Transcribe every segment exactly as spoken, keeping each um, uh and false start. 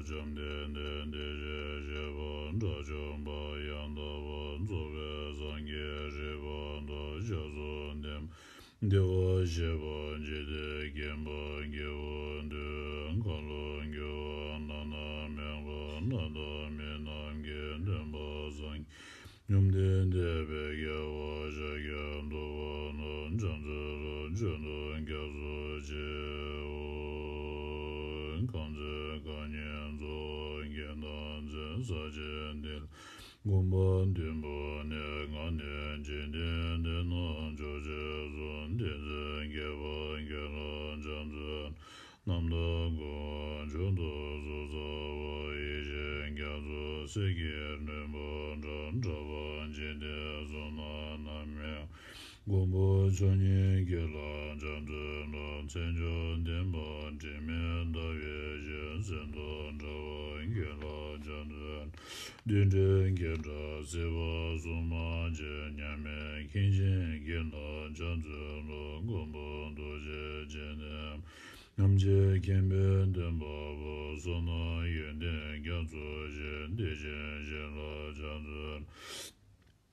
བཅོམ་ལྡན་འདས་དེ་བཞིན་གཤེགས་པ་དགྲ་བཅོམ་པ་ཡང་དག་པར་རྫོགས་པའི་སངས་རྒྱས་རིག་པ་དང་ཞབས་སུ་ལྡན་པ། བདེ་བར་གཤེགས་པ་འཇིག་རྟེན་མཁྱེན་པ་སྐྱེས་བུ་འདུལ་བའི་ཁ་ལོ་སྒྱུར་བ་བླ་ན་མེད་པ་ལྷ་དང་མི་རྣམས་ཀྱི་སྟོན་པ་སངས་རྒྱས་བཅོམ་ལྡན་འདས་དཔལ་རྒྱལ་བ་ཤཱཀྱ་ཐུབ་པ་དང་བྱང་ཆུབ་ཏུ་སྤྱོད་མཐུ་རྒྱ་མཚོ་ཆེ། ཁམས་གསུམ་མཁའ་སྙིང་གཙོ་བོ་བརྒྱད་དང་མཚན་ས་ཆེན་འདི་ལ། དགོངས་པ་མཐུན་པ་ནི་ང་ནི་འཇིག་རྟེན་འདི་ན་མཆོག་ཅེས་གསུངས། དེ་ཚེ་མཁས་པ་ཁྱོད་ལ་ཕྱག་འཚལ། རྣམ་དག་གོ་བ་མཆོག་ཏུ་གཟུགས་ཟབ་པོ། ཡེ་ཤེས་རྒྱ་མཚོ་གསེར་གྱི་ལྷུན་པོ་འདྲ། འདྲ་བར་འཇིག་རྟེན་གསུམ་ན་ནམ་ཡང་། མགོན་པོ་མཆོག་བརྙེས་ཁྱེད་ལ་ཕྱག་འཚལ་ལོ། མཚན་མཆོག་ལྡན་པ་དྲི་མེད་ཟླ་བའི་ཞལ། གསེར་མདོག་འདྲ་བ་ཁྱེད་ལ་ཕྱག་འཚལ། རྡུལ་བྲལ་སྐད་གྲགས་སྲིད་པ་གསུམ་མ་མཆིས། མཉམ་མེད་མཁན་ཆེན་ཁྱེད་ལ་ཕྱག་འཚལ་ལོ། མགོན་པོ་རྡོ་རྗེ་འཆང་ནས། རྔམ་བརྗིད་མཁྱེན་པའི་སྟོན་པ་པོ། བསོད་ནམས་ཡོན་ཏན་རྒྱ་མཚོ་ཆེ། དེ་བཞིན་གཤེགས་ལ་ཕྱག་འཚལ།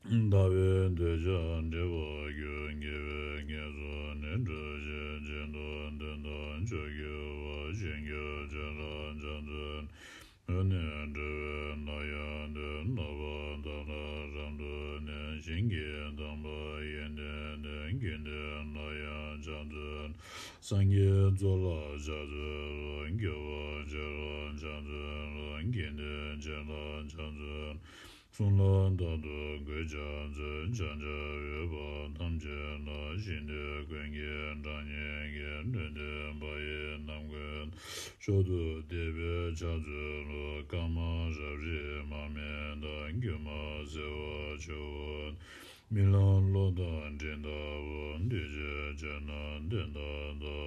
ལྟ་བའི་འདོད་ཆགས་བྲལ་བར་འགྱུར། དགེ་བའི་བསྙེན་སོགས་ནི་འགྲུབ་ཕྱིར། གཅིག་ཏུ་མཐུན་དང་མཆོག་གྱུར་པ། བྱིན་གྱིས་བརླབ་ལ་ཕྱག་འཚལ། འོད་ནི་འགྲོ་བའི་ནམ་ཡང་འདུལ། ལྷག་པར་བདག་ལ་རབ་ཏུ་གནས། ཞིང་གི་དམ་པ་ཡོན་ཏན་ལྡན། དགེ་འདུན་ལ་ཡང་ཕྱག་འཚལ། སངས་རྒྱས་གཙོ་ལ་ཕྱག་འཚལ་ལོ། སྐྱོབ་པ་ཆེ་ལ་ཕྱག་འཚལ་ལོ། དགེ་འདུན་ཆེ་ལ་ཕྱག་འཚལ། གསུང་ལ་རྟག་ཏུ་གུས་ཕྱག་འཚལ། ཕྱག་རྒྱ་འོད་དཔག་ཐམས་ཅད་ལ། ཞིང་དུས་ཀུན་གྱི་གྲངས་སྙེད་ཀྱི། ལུས་རྟེན་པ་ཡི་རྣམ་ཀུན་ལ། མཆོག་ཏུ་དད་པས་ཕྱག་འཚལ་ལོ། སྐར་མ་རབ་རིབ་མར་མེ་ལྟར། སྒྱུ་མ་སེར་བ་ཆུ་བོ། རྨི་ལམ་གློག་དང་སྤྲིན་ལྟ་བུ། འདུས་བྱས་ཆོས་རྣམས་དེ་ལྟར་གདའ།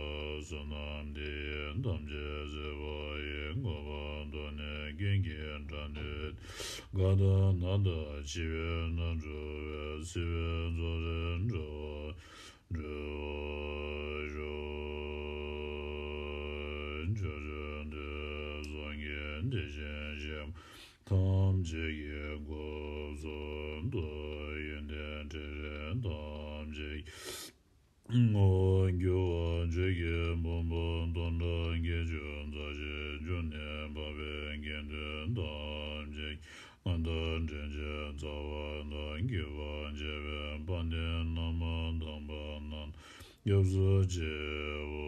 བསོད་ནམས་འདི་ཡིས་ཐམས་ཅད་གཟིགས་པ་ཡི། མངོན་པར་མཐོ་ནས་སྐད་ཀྱིས་སྒྲ་འདི། གང་དག་ནམ་དང་ཕྱི་བའི་ནང་འགྲོ་བའི། སྲིད་པའི་རྩོད་རིགས་འགྲོ་བ་འགྲོ་བར་ཤོག། ཕྱོགས་བཅུ་དུས་གསུམ་གྱི་དེ་བཞིན་གཤེགས་པ་ཐམས་ཅད་ཀྱི་སྐུ་གསུང་ཐུགས་ཡོན་ཏན་ཕྲིན་ལས་ཐམས་ཅད་ཀྱི་ངོ་བོ་གྱུར་པ། ཆོས་ཀྱི་ཕུང་པོ་སྟོང་ཕྲག་བརྒྱད་ཅུ་རྩ་བཞི་བཅུ་ནས་འཕགས་པའི་དགེ་འདུན་ཐམས་ཅད་ཀྱི་མངའ་བདག་དྲིན་ཅན་རྩ་བ་དང་བརྒྱུད་པར་བཅས་པའི་དཔལ་ལྡན་བླ་མ་དམ་པ་རྣམས་སྐྱབས་སུ་མཆིའོ།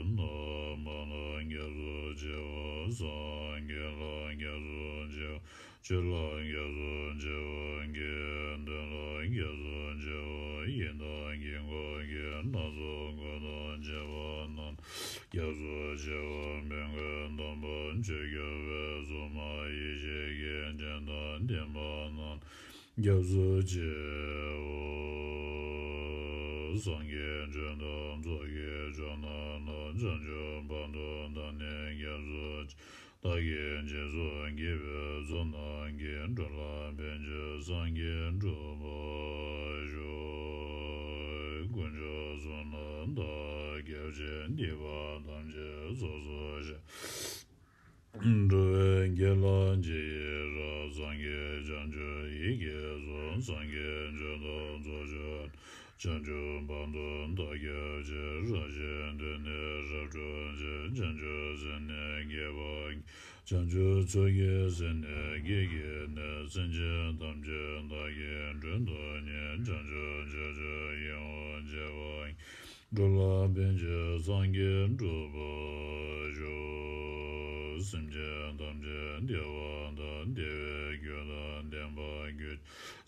ན་མ་ལ་སྐྱབས་སུ་མཆིའོ། སངས་རྒྱས་ལ་སྐྱབས་སུ་མཆིའོ། ཆོས་ལ་སྐྱབས་སུ་མཆིའོ། དགེ་འདུན་ལ་སྐྱབས་སུ་མཆིའོ། ཡི་དམ་དཀྱིལ་འཁོར་གྱི་ལྷ་ཚོགས་འཁོར་དང་བཅས་པ་རྣམས་སྐྱབས་སུ་མཆིའོ། མི་མངོན་དམ་པ་ཆོས་སྐྱོང་བའི་སྲུང་མ་ཡེ་ཤེས་ཀྱི་སྤྱན་དང་ལྡན་པ་རྣམས་སྐྱབས་སུ་མཆིའོ། སངས་རྒྱས་ཆོས་དང་ཚོགས་ཀྱི་མཆོག་རྣམས་ལ། བྱང་ཆུབ་བར་དུ་བདག་ནི་སྐྱབས་སུ་མཆི། བདག་གིས་སྦྱིན་སོགས་བགྱིས་པའི་ཚོགས་རྣམས་ཀྱིས། འགྲོ་ལ་ཕན་ཕྱིར་སངས་རྒྱས་འགྲུབ་པར་ཤོག། དཀོན་མཆོག་གསུམ་ལ་བདག་སྐྱབས་མཆི། སྡིག་པ་ཐམས་ཅད་ཚོགས་སུ་བཤགས། འགྲོ་བའི་དགེ་ལ་རྗེས་ཡི་རང་། སངས་རྒྱས་བྱང་ཆུབ་ཡིད་ཀྱིས་བཟུང་། སངས་རྒྱས་ཆོས་དང་ཚོགས་མཆོག་བྱང་ཆུབ་བར་དུ་བདག་སྐྱབས་མཆི། རང་གཞན་དོན་ནི་རབ་བསྒྲུབ་ཕྱིར། བྱང་ཆུབ་སེམས་ནི་བསྐྱེད་པར་བགྱི། བྱང་ཆུབ་ཚོགས་ཀྱི་སེམས་ནི་བསྐྱེད་བགྱིས་ནས། སེམས་ཅན་ཐམས་ཅད་བདག་གིས་མགྲོན་དུ་བསྙེན། བྱང་ཆུབ་ཕྱོགས་བཅུ་ཡང་དག་བྱེ་བ་འགྲོ་ལ་ཕན་ཕྱིར་སངས་རྒྱས་འགྲུབ་པར་ཤོག། སེམས་ཅན་ཐམས་ཅད་བདེ་བ་དང་བདེ་བའི་རྒྱུ་དང་ལྡན་པར་གྱུར།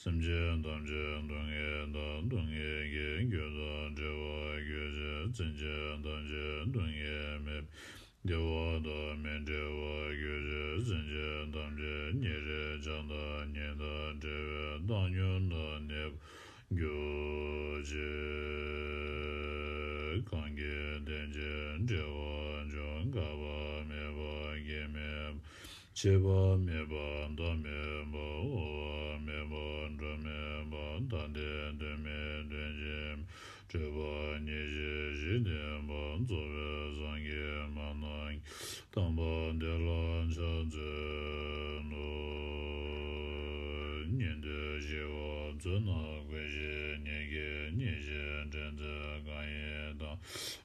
སེམས་ཅན་ཐམས་ཅད་སྡུག་བསྔལ་དང་སྡུག་བསྔལ་གྱི་རྒྱུ་དང་བྲལ་བར་གྱུར་ཅིག། སེམས་ཅན་ཐམས་ཅད་སྡུག་བསྔལ་མེད་པའི་བདེ་བ་དང་མི་འབྲལ་བར་གྱུར་ཅིག། སེམས་ཅན་ཐམས་ཅད་ཉེ་རིང་བྱང་དང་ཉེ་དང་བྲལ་བའི་བཏང་སྙོམས་དང་ནུས་པར་གྱུར་ཅིག། གང་གིས་དེ་ཕྱིར་འབྲེལ་བར་འབྱུང་། འགག་པ་མེད་པ་སྐྱེ་མེད་པ། འཆི་བ་མེད་པ་མཐའ་མེད་པ། དབང་པོ་མེད་པ་འགྲོ་མེད་པ། ཐ་དད་དོན་མེད་དོན་གཅིག་མེད། སྤྲོས་པ་ཉེར་ཞི་གཞི་བརྟན་པ། རྫོགས་པའི་སངས་རྒྱས་མ་ནམ་མཁའ། དམ་པ་དེ་ལ་ཕྱག་འཚལ་ལོ། ཉན་ཐོས་ཞི་བ་འཚོལ་ན་ཀུན་ཤེས་ཉིད་ཀྱིས་ཉེར་ཞི་འདྲེན་མཛད་གང་ཡིན་དང་།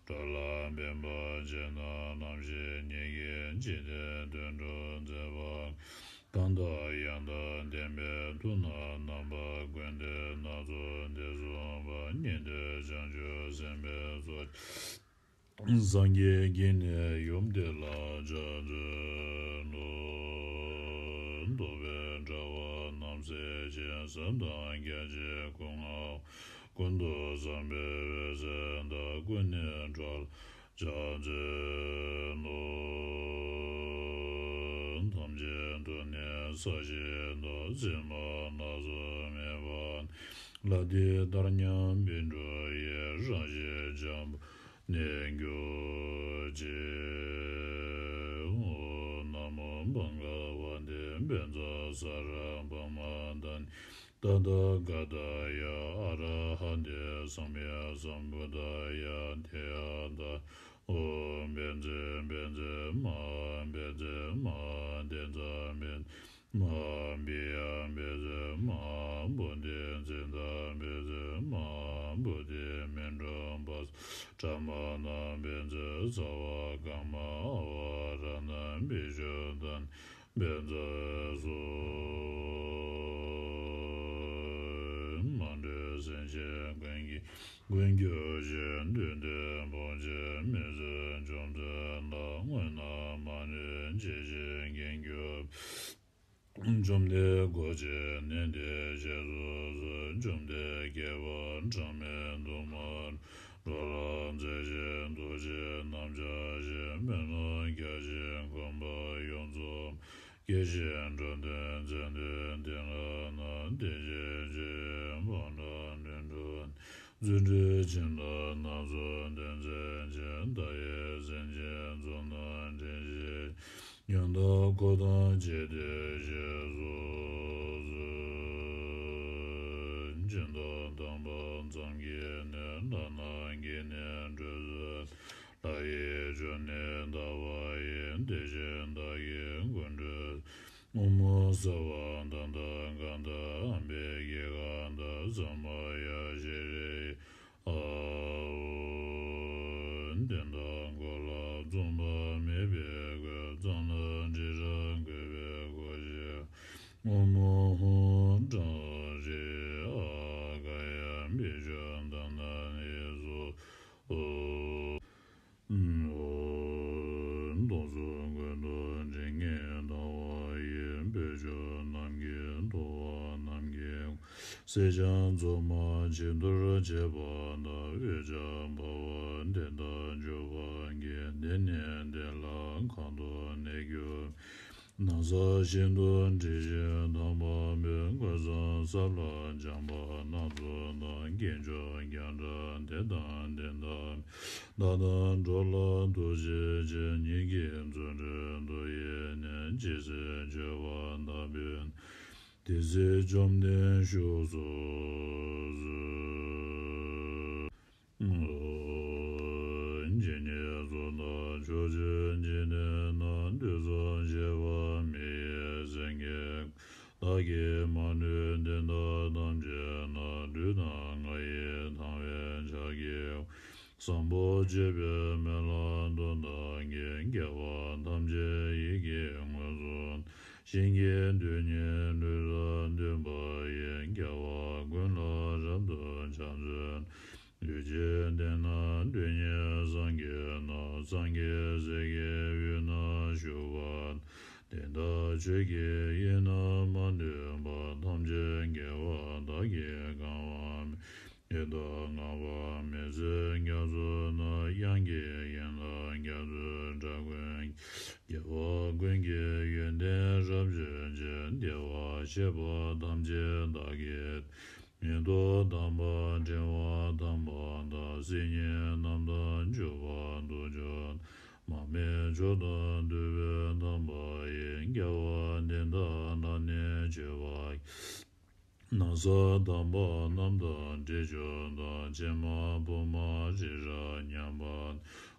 འགྲོ་ལ་ཕན་པར་བྱེད་ན་ནམ་ཞིག་ཉིད་ཀྱིས། འཇིག་རྟེན་དོན་སྒྲུབ་མཛད་པ། གང་དང་ཡང་དག་ལྡན་པའི་ཐུགས་ན་རྣམ་པ་ཀུན་ཏུ་སྣ་ཚོགས་འདི་གསུངས་པ། ཉན་ཐོས་བྱང་ཆུབ་སེམས་དཔའི་ཚོགས། སངས་རྒྱས་ཀྱིས་ནི་ཡུམ་དེ་ལ་ཕྱག་འཚལ་ལོ། རྟོག་པའི་དྲ་བ་རྣམ་སེལ་ཞིང་། ཟབ་དང་རྒྱ་ཆེའི་སྐུ་མངའ། ཀུན་ཏུ་བཟང་པོའི་འོད་ཟེར་དག་ཀུན་ནས་འཕྲོ་ལ་ཕྱག་འཚལ་ལོ། ཐམས་ཅད་དུ་ནི་ས་གཞི་དང་། བྱེ་མ་སྣ་ཚོགས་མེད་པ་ནི། ལྷ་དེ་ལྟར་མཉམ་པའི་འགྲོ་ཡི། རང་བཞིན་འཇམ་པོ་གནས་གྱུར་ཅིག། ཨོཾ་ན་མོ་བྷ་ག་བ་ཏེ། བཛྲ་ས་ར་བྷ་མ་དྷཱ་ནི། ཏ་ཐཱ་ག་ཏཱ་ཡ། ཨ་ར་ཧ་ཏེ། སམ་ཡ་སམ་བུདྡྷཱ་ཡ། ཏདྱ་ཐཱ། ཨོཾ་བཛྲ་བཛྲ་མ་ཧཱ་བཛྲ་མ་ཧཱ་ཏེ་ཛ་བཛྲ་མ་ཧཱ་བི་ཡ་བཛྲ་མ་ཧཱ་བོ་དྷི་ཙིཏྟ་བཛྲ་མ་ཧཱ་བོ་དྷི་མཎྜལ་པ་ས་ཏ་ཀྲྀ་མ་ཎ་བཛྲ་ས་བ་ཀ་མ་ཨ་ཝ་ར་ཎ་བི་ཤུདྡྷ་ནི་བཛྲ་སོ། མ་འདྲེས་སེམས་ཅན་ཀུན་གྱི་མགོན་གྱུར་ཅིང་། བདུད་འདུལ་ཕོངས་སྤྱད་མི་བཟོད་འཇོམས་མཛད་ལ། དངོས་རྣམས་མ་ནུས་ཇི་བཞིན་མཁྱེན་གྱུར་པའི། བཅོམ་ལྡན་གོ་ཆེན་ནན་ཏན་ཞེས་སུ་གསོལ། བཅོམ་ལྡན་ཁྱད་པར་འཕགས་མའི་གདུང་མ་འགྲོ་ལ་མཛེས་ཤིང་རྡོ་རྗེ་རྣམས་འཇའ་ཞིང་མེ་ལོང་རྒྱས་ཤིང་མགོན་པོ་ཡོངས་རྫོགས། སྐྱེ་ཞིང་འགྲོ་དོན་མཛད་དེ་བསྟན་ལ་གནས། བདེ་ཆེན་ཆོས་དབྱིངས་སྤངས་ལ་ལྷུན་གྲུབ་ནས། རྫུ་འཕྲུལ་ཅན་དང་སྣ་ཚོགས་སྟོན་མཛད་ཅིང་། མཐའ་ཡས་སེམས་ཅན་ཚོགས་རྣམས་འདྲེན་བྱེད་ཅིང་། ཡང་དག་འཁོར་དང་བཅས་ཏེ་ཞེས་སུ་གསོལ། སྦྱིན་བདག་དམ་པ་མཚམས་བརྒྱད་ནི། ལྷ་རྣམས་ཀྱིས་ནི་བགྲོད་ཚུགས་ལ། ལྷ་ཡི་མཆོད་གནས་དག་པ་ཡི། དེ་བཞིན་བདག་གི་མགོན་སྤྲུལ་དག་ཨོཾ་སརྦ་དྷ་ན་ཀ་ཏ་ཨམ་བི་ཀེ་ཀ་ཏ་ས་མ་ཡ་ཤྲི་ཡེ་ཨཱཿཧཱུྃ། དེ་དག་འཁོར་ལ་མཚུངས་པ་མེད་པའི་སྒོས། གཙང་ལ་དྲི་བྲང་བཀོད་པའི་སྒོ་བཞི་ཨོཾ་ཧཱུྃ་ཀྲང་ཧྲཱིཿ་ཨཱཿཧཱུྃ་ཀ་ཡ་བི་ཤུདྡྷ་ན་ནི་སྭཱ་ཧཱ། ཨོཾ་སྟོང་གསུམ་ཀུན་ཏུ་དྲི་ངད་ལྡང་བ་ཡི། བོད་ཕྱོགས་རྣམས་ཀྱི་ཐུ་བ་རྣམས་ཀྱི་ངོས། སེར་སྦྱངས་མཛུབ་མོ་བྱི་དོར་བྱེད་པ་དང་། འོད་ཆགས་འབར་བ་དེ་དག་འཇོམས་པར་བགྱི། དེ་ནས་དེ་ལ་གང་དུ་གནས་གྱུར་པའི། ན་བཟའ་ཤིན་ཏུ་དྲི་ཞིམ་དང་པོ་འབུལ། རྒོད་ཚང་ས་ལ་འཇམ་དཔལ་སྣ་ཚོགས་དང་། སྐྱེས་མཆོག་རྒྱང་གྲགས་དེ་དང་དེ་འདྲ་མེད། ལྷ་དང་འགྲོ་ལ་ཐུགས་རྗེ་ཆེ། ཉིད་ཀྱི་བརྩོན་འགྲུས་མཐུ་ཡིས་ནི། ཇི་སྲིད་མཆོད་པ་དག་ཕུལ་ན། དེ་སྲིད་བཅོམ་ལྡན་བཞུགས་སུ་གསོལ། ཇི་སྙེད་སུ་དག་ཕྱོགས་བཅུའི་འཇིག་རྟེན་ན། ཐོས་བསམ་བྱས་པ་མི་ཡི་སེང་གེ། བདག་གིས་མ་ནུས་དེ་དག་ཐམས་ཅད་ལ། ལུས་དང་ངག་ཡིད་དང་བས་ཕྱག་བགྱིའོ། བཟང་པོ་སྤྱོད་པའི་མེ་ལྷ་གདོན་དག་གིས། རྒྱལ་བ་ཐམས་ཅད་ཡིད་ཀྱིས་མངོན་སུམ་དུ། ཞིང་གི་རྡུལ་སྙེད་ལུས་རབ་བཏུད་པ་ཡིས། རྒྱལ་བ་ཀུན་ལ་རབ་ཏུ་ཕྱག་འཚལ་ལོ། ལུས་ཀྱི་གཏིང་ན་རྡུལ་སྙེད་སངས་རྒྱས་རྣམས། སངས་རྒྱས་སྲས་ཀྱི་དབུས་ན་བཞུགས་པ་དང་། དེ་དག་ཆོས་ཀྱི་དབྱིངས་རྣམས་མ་ལུས་པ། ཐམས་ཅད་རྒྱལ་བ་དག་གིས་གང་བར་མོས། ཡི་དྭགས་ལྔ་པ་མི་བསྲུན་རྒྱ་མཚོ་རྣམས། དབྱངས་ཀྱི་ཡན་ལག་རྒྱ་མཚོའི་སྒྲ་ཀུན་གྱིས། རྒྱལ་བ་ཀུན་གྱི་ཡོན་ཏན་རབ་བརྗོད་ཅིང་། བདེ་བར་གཤེགས་པ་ཐམས་ཅད་བདག་གིས། མི་ལྡོག་དམ་པ་དྲན་པ་དམ་པ་དང་། སིལ་སྙན་རྣམས་དང་བྱུག་པ་དུག་མཆོག་དང་། མར་མེ་མཆོག་དང་བདུག་སྤོས་དམ་པ་ཡིས། རྒྱལ་བ་དེ་དག་ལ་ནི་མཆོད་པར་བགྱི། ན་བཟའ་དམ་པ་རྣམས་དང་དྲི་མཆོག་དང་། ཕྱེ་མ་ཕོ་མ་དྲི་བྲང་མཉམ་པ་དང་།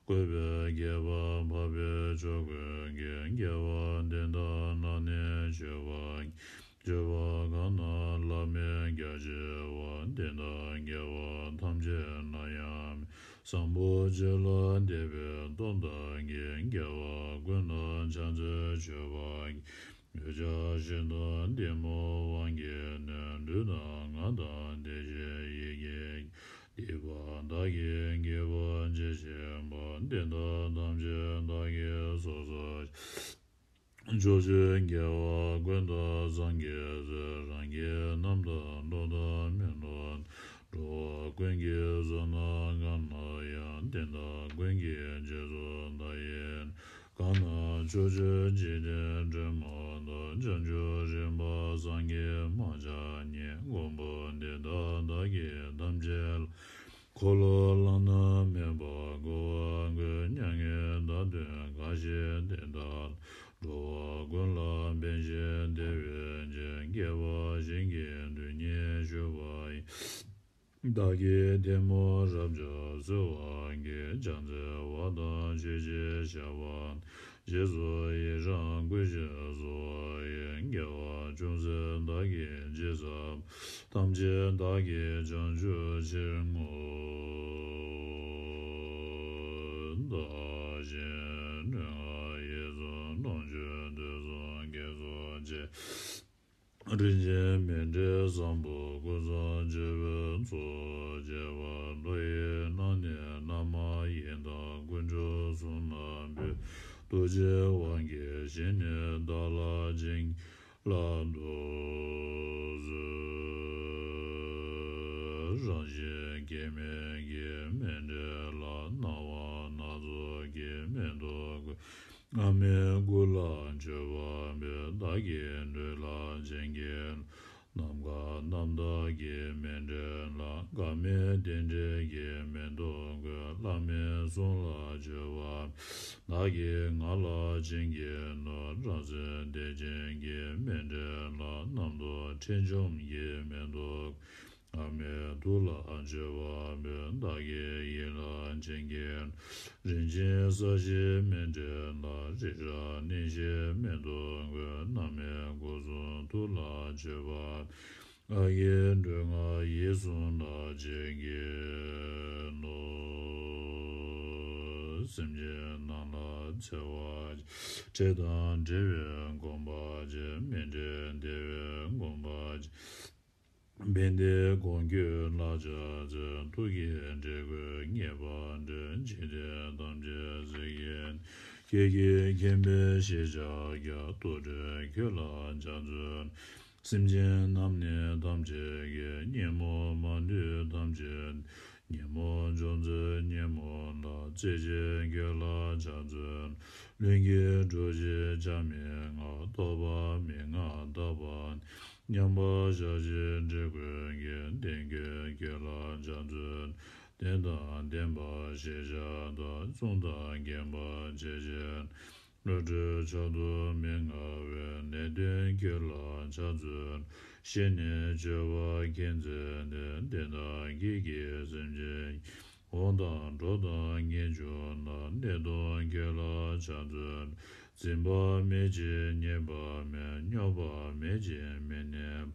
བཀོད་པའི་དགེ་བ་འཕགས་པའི་མཆོག་ཀུན་གྱི། དགེ་བ་འདི་དག་བླངས་ནས་སྤྱོད་པ་ཉིད། སྤྱོད་པ་གང་རྣམས་བླ་མེད་རྒྱ་ཆེ་བ། དེ་དག་དགེ་བ་ཐམས་ཅད་ན་ཡང་མེད། བཟང་པོ་སྤྱོད་ལ་དད་པའི་སྟོབས་དང་བརྒྱུད། དགེ་བ་ཀུན་ལ་ཕྱག་འཚལ་མཆོད་པ་ཉིད། འདོད་ཆགས་ཞེ་སྡང་གཏི་མུག་དབང་གིས་གནོད། ལུས་དང་ངག་དང་བདེ་གཤེགས་ཡིད་ཀྱིས་ཀྱང་། སྡིག་པ་བདག་གིས་བགྱིས་པ་ཇི་བཞིན་པ། དེ་དག་ཐམས་ཅད་བདག་གིས་སོ་སོར་བཤགས། ཕྱོགས་བཅུའི་རྒྱལ་བ་ཀུན་ཏུ་སངས་རྒྱས་སུ། རང་གི་རྣམ་ཐར་སློབ་དང་མི་སློབ་དང་། འགྲོ་བ་ཀུན་གྱི་བསོད་ནམས་གང་ན་ཡང་། དེ་དག་ཀུན་གྱི་རྗེས་སུ་བདག་ཡི། གང་ན་ཕྱོགས་བཅུའི་འཇིག་རྟེན་དྲི་མ་དང་། བྱང་ཆུབ་རིམ་པ་སངས་རྒྱས་མ་ཆགས་ཉིད། མགོན་པོ་འདི་དག་བདག་གིས་ཐམས་ཅད་ལ། འཁོར་ལོ་བླ་ན་མེད་པ་བསྐོར་བར་བསྐུལ། མྱ་ངན་འདའ་སྟོན་གང་བཞེད་དེ་དག་ལ། འགྲོ་བ་ཀུན་ལ་ཕན་ཞིང་བདེ་བའི་ཕྱིར། དགེ་བ་བཞིན་གྱི་མཐུ་ནི་ཞུ་བ་ཡིན། བདག་གིས་གཏི་མུག་རབ་ཀྱང་སེལ་བར་བགྱི། ཕྱག་འཚལ་བ་དང་མཆོད་ཅིང་བཤགས་པ་དང་། རྗེས་སུ་ཡི་རང་བསྐུལ་ཞིང་གསོལ་བ་ཡི། དགེ་བ་ཅུང་ཟད་བདག་གིས་ཅི་བསགས་པ། ཐམས་ཅད་བདག་གིས་བྱང་ཆུབ་ཕྱིར་བསྔོ། བདག་གཞན་ལུས་ངག་ཡིད་གསུམ་ལོངས་སྤྱོད་དུས་གསུམ་དགེ་སོགས་ཀྱི། རིན་ཆེན་མཎྜལ་བཟང་པོ་ཀུན་བཟང་མཆོད་པའི་ཚོགས། རྒྱས་པར་བསྡུ་ཡི་གནང་ནས་བླ་མ་ཡི་དམ། དཀོན་མཆོག་གསུམ་ལ་འབུལ། རྡོ་རྗེའི་དབང་གིས་བཞེས་ནས་བདག་ལ་བྱིན་གྱིས་བརླབ་ཏུ་གསོལ། རང་བཞིན་སྐྱེ་མེད་ཀྱི་མཎྜལ་ལ། སྣང་བ་སྣ་ཚོགས་ཀྱི་མེ་ཏོག་བཀོད། སྔ་མའི་སྐུ་ལ་མཆོད་པ་འབུལ། བདག་གི་ལུས་ལ་བྱིན་གྱིས་རློབས། ནམ་མཁའ་རྣམ་དག་གི་མཎྜལ་ལ། འགག་མེད་རྟེན་འབྲེལ་གྱི་མེ་ཏོག་བཀོད། བླ་མའི་གསུང་ལ་མཆོད་པ་འབུལ། བདག་གི་ངག་ལ་བྱིན་གྱིས་རློབས། རང་སེམས་བདེ་ཆེན་གྱི་མཎྜལ་ལ། རྣམ་རྟོག་ཁྲེལ་འཇོམས་ཀྱི་མེ་ཏོག་སྔ་མའི་ཐུགས་ལ་མཆོད་པ་འབུལ། བདག་གི་ཡིད་ལ་བྱིན་གྱིས་རློབས། རིན་ཆེན་ས་གཞིའི་མཎྜལ་ལ། རི་རབ་གླིང་བཞིའི་མེ་ཏོག་བཀོད། བླ་མའི་སྐུ་གསུང་ཐུགས་ལ་མཆོད་པ་འབུལ། ཨ་ཡིག་འབྲུ་ལྔ་ཡིད་གསུམ་ལ་བྱིན་གྱིས་རློབས། སེམས་ཅན་རྣམས་ལ་འཚེ་བ་ཅིན་ཁྲེལ་དང་འབྲེལ་བའི་སྒོམ་པ་ཅིན། མཎྜལ་བདེ་བའི་སྒོམ་པ་ཅིན། བན་དེ་དགོངས་བརྒྱུད་ལ་ཕྱག་འཚལ། ཐུགས་ཀྱི་དྲེགས་པས་ཉེས་པ་སྒྲོལ། འཇིག་རྟེན་ཐམས་ཅད་གཟིགས་ཀྱི་ནི། ཁྱེད་ཀྱིས་མཁྱེན་པའི་ཞེས་བྱ་བརྒྱ། དུར་ཁྲོད་ཁྱོད་ལ་ཕྱག་འཚལ་ལོ། སེམས་ཅན་རྣམས་ནི་ཐམས་ཅད་ཀྱི། ཉོན་མོངས་མ་ལུས་ཐམས་ཅད་ཉོན་མོངས་ཅན་ཚོགས་ཉོན་མོངས་ལ། རྩེ་གཅིག་ཁྱོད་ལ་ཕྱག་འཚལ་ལོ། ལྷུན་གྱིས་གྲུབ་ཅིང་ཆ་མེད་དངོས། རྟོག་པ་མེད་ངང་དག་པ་ནི། མཉམ་པར་བཞག་ཅིང་འབྲེལ་ཀུན་གྱི། ལྡན་ཁྱོད་ཁྱོད་ལ་ཕྱག་འཚལ་ལོ། ལྡན་དང་ལྡན་པ་ཞེས་བྱ་བ། མཚུངས་དང་མཁྱེན་པ་ཇི་བཞིན་ནོ། བློ་གྲོས་ཆགས་རྡུལ་མི་མངའ་བའི། ལས་མཐུན་ཁྱོད་ལ་ཕྱག་འཚལ་ལོ། ཤེས་ནས་སྤྱོད་པ་མཁྱེན་མཛད་ནས། དེ་དག་བགེགས་ཀྱི་སེམས་ཅན་ཡི། འོང་དང་འགྲོ་དང་ངེས་འབྱུང་རྣམས། གནས་སྟོང་ཁྱོད་ལ་ཕྱག་འཚལ་ལོ། འཛིན་པ་མེད་ཅིང་ཉེས་པ་མེད། སྙོམས་པ་མེད་ཅིང་མི་གནས་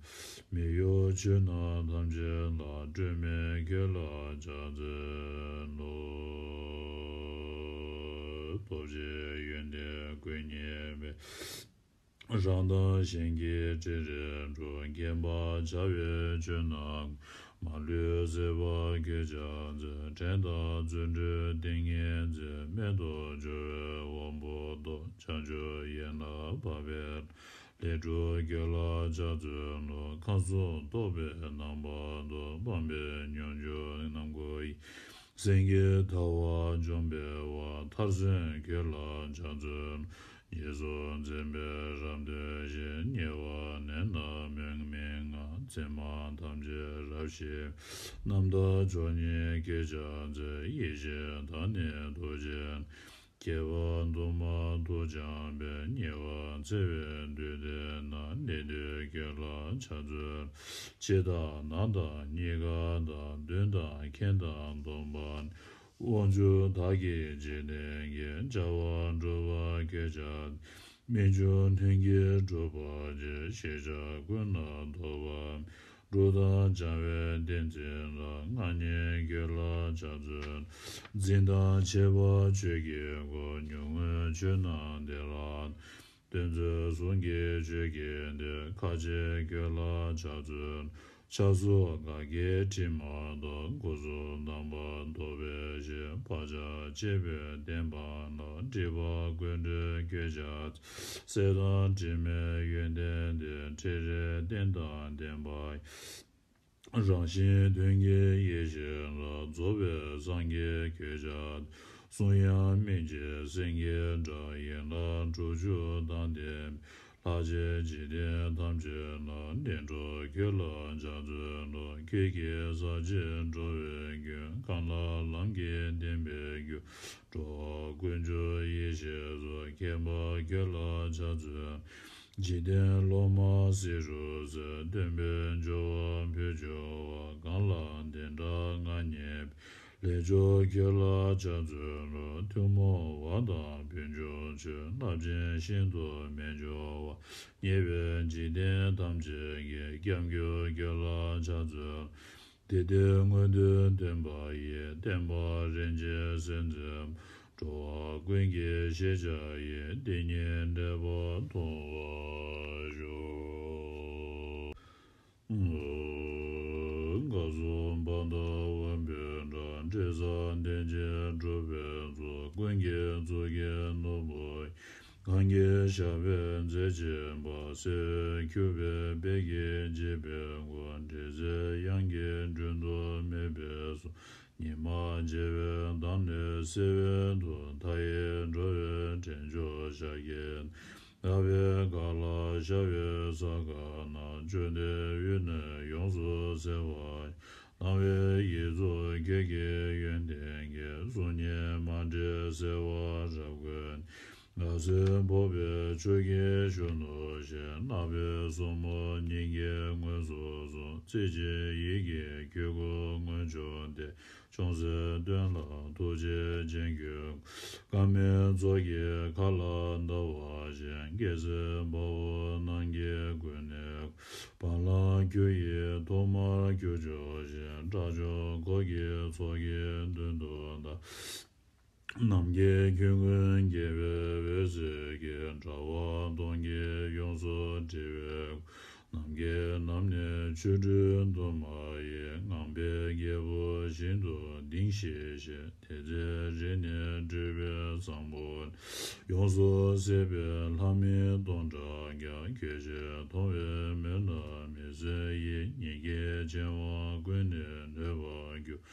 པ། མི་གཡོ་ཆོས་རྣམས་ཐམས་ཅད་ལ། སྤྲོས་མེད་ཁྱོད་ལ་ཕྱག་འཚལ་ལོ། སྟོབས་ཆེན་ཡོན་ཏན་སྐུ་བརྙེས་པའི། རང་དང་གཞན་གྱི་འབྲེལ་རེ་འགྲོ། མཁྱེན་པར་བྱ་བའི་ཆོས་རྣམས། མ་ལུས་སྲིད་པ་ཁྱོད་ཕྱག་འཚལ། བྲན་དང་བརྩོན་འགྲུས་ཏིང་ངེ་འཛིན། མེད་དུ་སྦྱོར་བའི་དབང་པོ་རྟོགས། བྱང་ཆུབ་ཡན་ལག་འཕགས་པའི། ལས་སྒྲུབ་ཁྱོད་ལ་ཕྱག་འཚལ་ལོ། ཁམས་གསུམ་རྟོག་པའི་རྣམ་པ་རྟོག། སྤངས་པའི་སྙོམས་འཇུག་རྣམ་ཀུན་ཡིན། སེང་གེའི་ཐལ་བ་འཇོམས་པའི་དབང་པོ། མཐར་སོན་ཁྱོད་ལ་ཕྱག་འཚལ་ལོ། རྗེས་སུ་འཛིན་པའི་རབ་འདོད་ཞི། ཉེ་བར་གནས་རྣམས་མུན་མི་མངའ། འཛིན་མ་ཐམས་ཅད་རབ་ཞི་བའི། རྣམ་དག་མཆོག་བརྙེས་ཁྱེད་ཕྱག་འཚལ། ཡེ་ཤེས་དང་ནི་རྡོ་རྗེ་རྣམས། བསྐལ་པ་དུ་མར་ཐུགས་སྦྱངས་པས། ཉེ་བར་འཚེ་བའི་དུས་འདི་ན། ལས་མཐུན་ཁྱོད་ལ་ཕྱག་འཚལ་ལོ། ཕྱི་དང་ནང་དང་གཉིས་ཀ་དང་། མདུན་དང་ཁྱིམ་དང་སྟོང་པ་ན། དབང་ཕྱུག་བདག་གིས་འཇིག་རྟེན་གྱི། བྱ་བ་སྒྲུབ་པར་གྱུར་ཀྱང་། མི་འབྱུང་མཐུན་རྐྱེན་སྒྲུབ་པར་བྱེད། ཤེས་བྱ་ཀུན་ལ་ཐོགས་པ་མེད། སྒྲུབ་དང་སྦྱང་བའི་ཏིང་འཛིན་ལ། མངའ་བརྙེས་ཁྱོད་ལ་ཕྱག་འཚལ་ལོ། འཛིན་དང་བྱེད་པ་ཆོས་ཀྱི་སྒོ། ཉོན་མོངས་ཆོས་རྣམས་འདས་ལ། སྟོན་མཛད་གསུང་གི་ཆོས་ཀྱི་སྡེ། མཁའ་སྤྱོད་ཁྱོད་ལ་ཕྱག་འཚལ་ལོ། ཕྱག་སོགས་ག་གེ་དྲི་མ་གཏོགས། སྐུ་གསུང་ཐང་པ་རྟོགས་པའི་ཞིང་། བག་ཆགས་བཅས་པའི་བདེན་པ་རྣམས། སྒྲིབ་པ་ཀུན་བྲལ་ཁྱོད་ཕྱག་འཚལ་ལོ། སྲེད་དང་དྲི་མའི་ཡོན་ཏན་ཏེ། ཕྲིན་ལས་རྟེན་དང་ལྡན་པ་ཡི། རང་བཞིན་དོན་གྱི་ཡེ་ཤེས་ལ། རྫོགས་པའི་སངས་རྒྱས་ཁྱོད་ཕྱག་འཚལ་ལོ། གསུང་དབྱངས་སྨན་གྱི་སེང་གེའི་སྒྲ། ཡན་ལག་དྲུག་ཅུ་དང་ལྡན་པའི། ལྷ་གཅིག་འཇིག་རྟེན་ཐམས་ཅད་ན། བདེ་འགྲོ་ཁྱོད་ལ་ཕྱག་འཚལ་ལོ། ཁྱེད་ཀྱི་ཟབ་ཅིང་འགྲོ་བའི་རྒྱུད། གང་ལ་ལམ་གྱིས་བསྟན་པའི་རྒྱུ། འགྲོ་བ་ཀུན་འཇོམས་ཡེ་ཤེས་མཚོ། མཁྱེན་པ་ཁྱོད་ལ་ཕྱག་འཚལ་ལོ། འཇིག་རྟེན་སློབ་མ་བསེ་རུ་རྩེ། སྟོན་པའི་འབྱོར་བ་ཕུལ་བྱུང་བ། གང་ལ་བདེན་མཐའ་མངའ་བརྙེས་པའི། ལས་མཆོག་ཁྱོད་ལ་ཕྱག་འཚལ་ལོ། ཐུན་མོང་བ་དང་ཕུན་སུམ་ཚོགས། རླབས་ཆེན་ཤིན་ཏུ་རྨད་བྱུང་བ། མཉེས་པའི་འཇིག་རྟེན་ཐམས་ཅད་ཀྱི། སྐྱབས་མགོན་ཁྱོད་ལ་ཕྱག་འཚལ་ལོ། དེ་འདྲའི་དངོས་དོན་སྟོན་པ་ཡི། བསྟན་པ་རིན་ཆེན་གསེར་མཛེས་མ། འགྲོ་བ་ཀུན་གྱི་ཤེས་བྱ་ཡི། དེ་ཉིད་འབྲེལ་པ་མཐོང་བར་ཤོག། སྐུ་གསུང་ཐུགས་དམ་པའི་སྒྲ། འབྲེལ་ཟབ་ལྡན་ཅིང་གྲུབ་པའི་ཚོགས། ཀུན་གྱི་གཙུག་གི་ནོར་བུ་ཡི། གང་གི་ཞབས་པད་མཛད་བཞིན་པ། གསེར་འོད་འཁྱུག་པའི་དཔལ་གྱིས་བརྗིད་པའི་སྐུ། འབྲེལ་ཚད་དབྱངས་ཀྱི་འགྲན་ཟླ་མེད་པའི་གསུང་། ཉི་མ་བརྗེ་བའི་མདངས་ལས་གསལ་བའི་མཐུ། མཐའ་ཡས་འགྲོ་བའི་འདྲེན་མཆོག་ཤཱཀྱའི་ནགས། ལྷ་བས་གར་ལ་ཤར་བའི་ས་ག་ན། བཅོམ་ལྡན་འོད་ནི་ཡོངས་སུ་གསལ་བ་ཡི། སྣང་བའི་ཡིད་གཙུག་ཁྱེད་ཀྱི་ཡོན་ཏན་གྱིས། གཟུགས་བརྙན་མ་འདྲེས་གསལ་བར་རབ་བཀོད། ལྷ་གསོལ་ཕོར་པའི་ཆུ་སྐྱེས་གཞོན་ནུ་བཞིན། ནག་པོའི་སོར་མོ་སྙིང་གའི་ངོས་སུ་སོང་། རྩེ་གཅིག་ཡིད་ཀྱི་ཁྱེད་སྐུ་མངོན་བྱུང་སྟེ། ཅུང་ཟད་སྟོན་ལ་ཐུགས་རྗེ་ཅན་ཁྱོད། དཀར་མེ་མཚོ་ཡི་མཁའ་ལ་ཟླ་བ་བཞིན། རྒྱལ་སྲས་དཔའ་བོ་རྣམས་ཀྱི་མགོན་ནི། བ་ལང་ཁྱོད་ཡི་ཐོག་མར་གྱུར་ཅོག་བཞིན། དགྲ་བཅོམ་འཁོར་གྱི་ཚོགས་ཀྱི་མདུན་དུ་བདར། ནམ་མཁའི་ཁྱོན་ཀུན་རྒྱལ་བའི་འོད་ཟེར་གྱིས། དགྲ་བོ་གདོན་གྱིས་ཡོངས་སུ་བསྒྲིབས་པའི། ནམ་མཁའི་ནམ་ནི་ཆོ་འཕྲུལ་དུ་མ་ཡིས། ངང་པའི་རྒྱལ་པོ་ཞིང་དུ་ལྡིང་ཞེས་བཤད། དེ་ཚེ་རིགས་ནི་སྤྲུལ་པའི་བཟང་པོ། ཡོངས་སུ་སྲིད་པའི་ལྷ་མིན་སྟོང་ཕྲག་བརྒྱ། ཁྱོད་ཕྱིར་མཐོང་བས་མོས་ལ་མི་བཟོད་ཡི། ཉིད་ཀྱི་བྱིན་རླབས་ཀུན་ནས་ལྷོད་པར་གྱུར།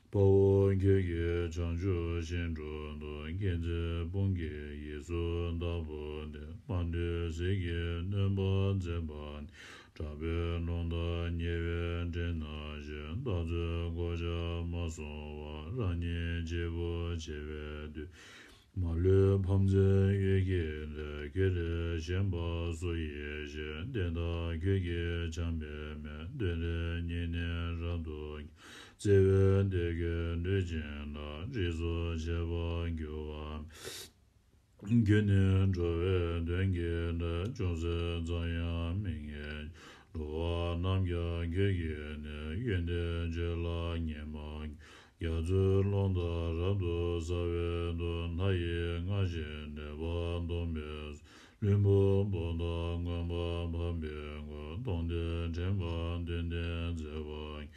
དཔའ་བོ་ཁྱོད་ཀྱིས་བྱང་ཆུབ་ཤིང་དྲུང་དུ། མཁྱེན་བརྩེ་དཔུང་གི་ཡིད་སུ་བདག་བོར་ཏེ། དམར་འདོད་ཟིལ་གྱིས་གནོན་པར་འཛིན་པ་ནི། དྲག་པོའི་རླུང་རྟ་ཉེ་བའི་སྤྲིན་ནང་བཞིན། བདག་འཚོའི་གོ་ཆ་མ་སོང་བར། རང་ཉིད་གཅིག་པུ་འཆི་བའི་དུས། མ་ལུས་ཕམ་མཛད་འོད་ཀྱི་ལས། ཁྱོད་ལས་གཞན་པ་སུ་ཡིས་ཤེས། བདེན་མཐའ་ཁྱོད་ཀྱིས་འཇམ་པའི་མེ། གདོན་ལས་ཉེ་གནས་རབ་ཏུ་བརྒྱལ། བརྩེ་བའི་གཏེར་ཁྱོད་བསྡུས་བྱིན་ལ། རིགས་སུ་ཆད་པར་འགྱུར་བ་མེད། ཁྱོད་ནི་འགྲོ་བའི་གདོན་གྱི་ནད། ཅུང་ཟད་ཙམ་ཡང་མི་ངེས། འགྲོ་བ་རྣམས་ཀྱང་ཁྱོད་ཀྱིས་ནི། ཡོན་ཏན་བརྗོད་ལ་ཉན་མ་མྱོང་། རྒྱ་མཚོའི་ཀློང་དག་རབ་ཏུ་གསལ་བའི་མཐུ། མཐའ་ཡས་མངའ་ཞིང་ནུས་པ་སྟོང་པའི། ལྷུན་པོ་བུམ་དང་མངོན་པར་འཕགས་པའི་སྐུ། སྟོང་གཏེར་དྲན་པ་བདུན་ལྡན་མཛད་པ་ཡིས།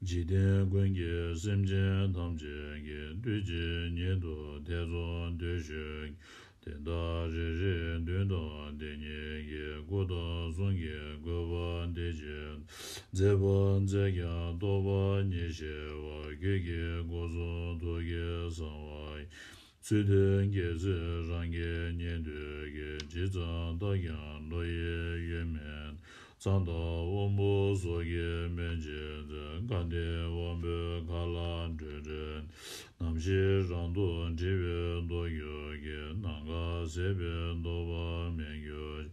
འཇིག་རྟེན་ཀུན་གྱི་སེམས་ཅན་ཐམས་ཅད་ཀྱི། འདོད་ཅིང་ཉིད་དུ་ཐེ་ཚོམ་སྟོན་ཞུ། དེ་དག་རེ་རེ་མདུན་དུ་དེ་ཉིད་ཀྱི། སྐུ་དང་གསུང་གི་བཀོད་པ་འདི་ཇི་ལྟར། མཛད་པ་མཛད་ཀྱང་རྟོགས་པ་ཉིད་ཤེས་པ། ཁྱོད་ཀྱི་སྐུ་གསུང་ཐུགས་ཀྱི་གསང་བ་ཡི། ཚུལ་དེ་རྒྱལ་སྲས་རང་གི་ཉན་ཐོས་ཀྱིས། ཇི་ཙམ་བརྟགས་ཀྱང་བློ་ཡི་ཡུལ་མིན། ཙན་དན་དབང་པོ་སོགས་ཀྱིས་སྨིན་བྱེད་མཛད། སྐལ་ལྡན་དབང་པོའི་མཁའ་ལ་སྤྲོས་བྲལ། རྣམ་ཤེས་རང་དུ་དྲིལ་བའི་མདོ་རྒྱུད་ཀྱི། ནམ་མཁའ་ཟད་པའི་རྟོག་པ་མེད་གྱུར་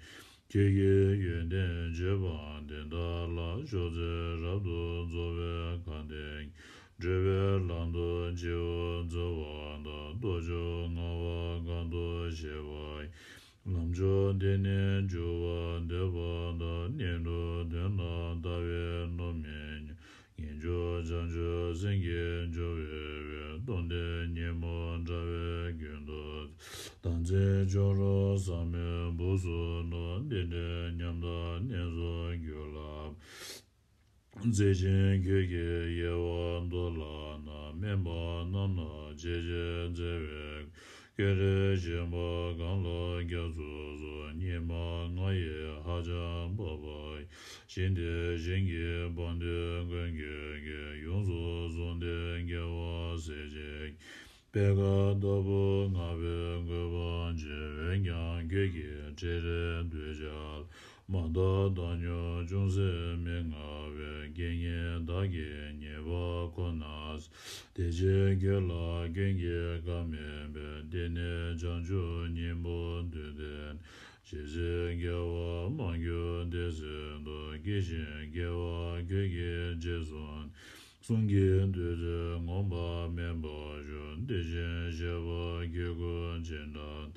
ཅིག། ཁྱོད་ཀྱི་ཡོན་ཏན་བརྗོད་པ་འདི་དག་ལ། མཆོག་སྩོལ་རབ་ཏུ་རྫོགས་པའི་དགའ་སྟོན། འགྲོ་བའི་ལམ་དུ་སྤྱི་བོར་འཛིན་པ་དང་། རྟོག་ཚོགས་ལྔ་པ་གང་དུ་བྱེད་པ་ཡི། ལམ་མཆོག་འདི་ནི་འགྱུར་བ་འདོད་པ་དང་། གཉེན་དྲུང་དོན་དང་ལྡན་པས་བསླུ་མེད་ཉོན། ངེས་འབྱུང་བྱང་ཆུབ་སེམས་ཀྱི་འབྱུང་བའི་དཔལ། སྟོང་གཏན་ཉོན་མོངས་དྲ་བས་ཀུན་ཏུ། བདག་འཛིན་བྱུང་རུང་ཟག་མེད་སྦུབས་སུ་བླུགས། འདི་འདྲའི་ཉམས་དང་གནས་སུ་གྱུར་ལ། མཛེས་ཤིང་གོས་ཀྱི་དབྱེ་བ་མདོར་ལབ་ན། དམན་པ་རྣམས་ལ་འཇིགས་བྱེད་མཛེས་པའི། ཀུན་རིག་ཞིམ་པ་གང་ལ་སྐྱབས་སུ་སོང་། སྙིགས་མ་ལྔ་ཡིས་ཧ་ཅང་སྤངས་པ་ཡི། ཞིང་དེར་ཞིང་གི་དཔལ་དུས་ཀུན་གྱི་དགེ། ཡོངས་སུ་བཟུང་སྟེ་དགེ་བ་སྲིད་ཞིའི། པད་དཀར་ལྟ་བུར་བསྔགས་པའི་གུས་པ་ཆེ། འོན་ཀྱང་ཁྱོད་ཀྱི་ཁྲིད་རིམ་གདུལ་བྱ་ལ། མ་དག་བཏང་སྙོམས་ཅུང་ཟད་མི་མངའ་བས། དགེ་བསྙེན་བདག་གིས་ཉེས་པ་ཁོ་ན་བསལ། དེ་ཕྱིར་ཁྱོད་ལ་ཀུན་གྱིས་བཀའ་མིན་པས། འདི་ནི་བྱང་ཆུབ་སྙིང་པོར་འདུས་ཏེ། ཇི་སྲིད་དགེ་བ་མ་གོས་དེ་སྲིད་དུ། སྐྱེ་ཞིང་རྒྱལ་བ་ཁྱོད་ཀྱིས་རྗེས་བཟུང་། གསུང་གི་བདུད་རྩི་ངོམས་པ་དམན་པར་ཞོག། དེ་བཞིན་གཤེགས་པ་ཁྱོད་སྐུ་ཅི་འདྲ།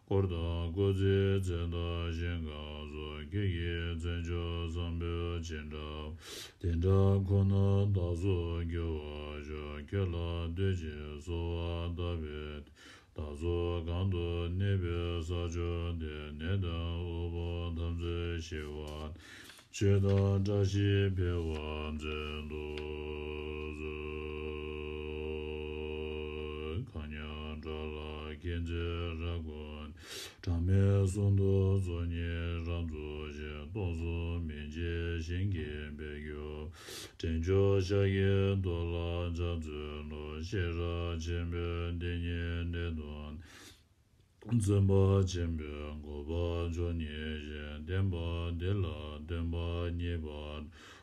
འཁོར་དང་སྐུ་ཚེའི་མཚན་དང་ཞིང་ཁམས་སོགས། ཁྱོད་ཀྱི་མཚན་མཆོག་བཟང་པོ་ཅི་འདྲ། དེ་འདྲ་ཁོ་ན་བདག་སོགས་འགྱུར་བར་ཤོག། ཁྱོད་ལ་བསྟོད་ཅིང་གསོལ་བ་བཏབ་པའི་མཐུས། བདག་སོགས་གང་དུ་གནས་པའི་ས་ཕྱོགས་དེར། ནད་དང་དབུལ་ཕོངས་ཐམས་ཅད་ཞི་བར། ཆོས་དང་བཀྲ་ཤིས་འཕེལ་བར་མཛད་དུ་གསོལ། གང་ཉག་དགྲ་ལྷ་མཁྱེན་བརྩེ་རབ་བསྐུལ། གྲངས་མེད་གསུམ་དུ་ཚོགས་གཉིས་རབ་རྫོགས་ཤིང་། སྟོང་གསུམ་མི་མཇེད་ཞིང་གི་དཔལ་གྱུར། འདྲེན་མཆོག་ཤཱཀྱའི་གདུལ་བྱ་སྤྱན་གཟིགས་ལ། ཤེས་རབ་ཆེན་པོས་འདི་ཉིད་གནད་དུ། བརྩོན་པ་ཆེན་པོས་འགོག་པ་མཆོག་བརྙེས་ཤིང་། བསྟན་པ་འདི་ལ་སྟོན་པ་གཉིས་པ།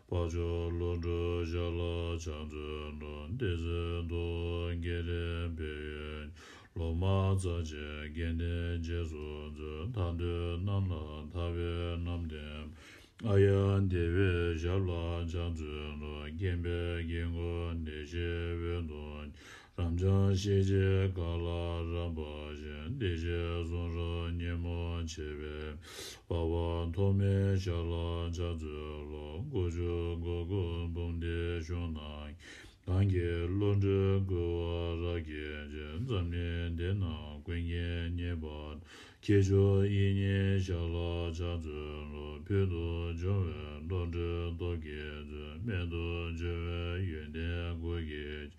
འཕགས་མཆོག་ཀླུ་སྒྲུབ་ཞབས་ལ་ཕྱག་འཚལ་ལོ། དེ་སྲིད་ཐུབ་དབང་རྒྱས་འདྲེན་འཕེལ་བའི། སློབ་མ་རྩ་ཆེན་དགེ་འདུན་རྗེས་སུ་མཛད། ཐར་འདོད་རྣམས་ལ་ཐར་པའི་རྣམ་བསྟན། ཨཱརྱ་དེ་བའི་ཞབས་ལ་ཕྱག་འཚལ་ལོ། མཁྱེན་པའི་དཀྱིལ་འཁོར་བདེ་གཤེགས་འོད་དུ། རབ་འབྱམས་ཞི་བྱེད་མཁའ་ལ་རབ་འབར་ཞིང་། བདེ་གཤེགས་གསུང་རབ་ཉོན་མོངས་ཆེ་བའི། འཕགས་པ་ཐོགས་མེད་ཞབས་ལ་ཕྱག་འཚལ་ལོ། དགུ་བཅུ་གོ་དགུ་འབུམ་སྡེའི་གཞུང་ནང་། གང་གི་བློ་གྲོས་བསྐུལ་བ་རབ་བསྐྱེད་ཅིང་། འཛམ་གླིང་འདི་ན་ཀུན་གྱིས་མཉེས་པར། ཁྱེད་མཆོག་ཡིད་གཉིས་ཞབས་ལ་ཕྱག་འཚལ་ལོ། ཕུལ་དུ་བྱུང་བའི་བློ་གྲོས་སྟོབས་ཀྱིས་མཛོད། རྨད་དུ་བྱུང་བའི་ཡོན་ཏན་དགུ་གིས།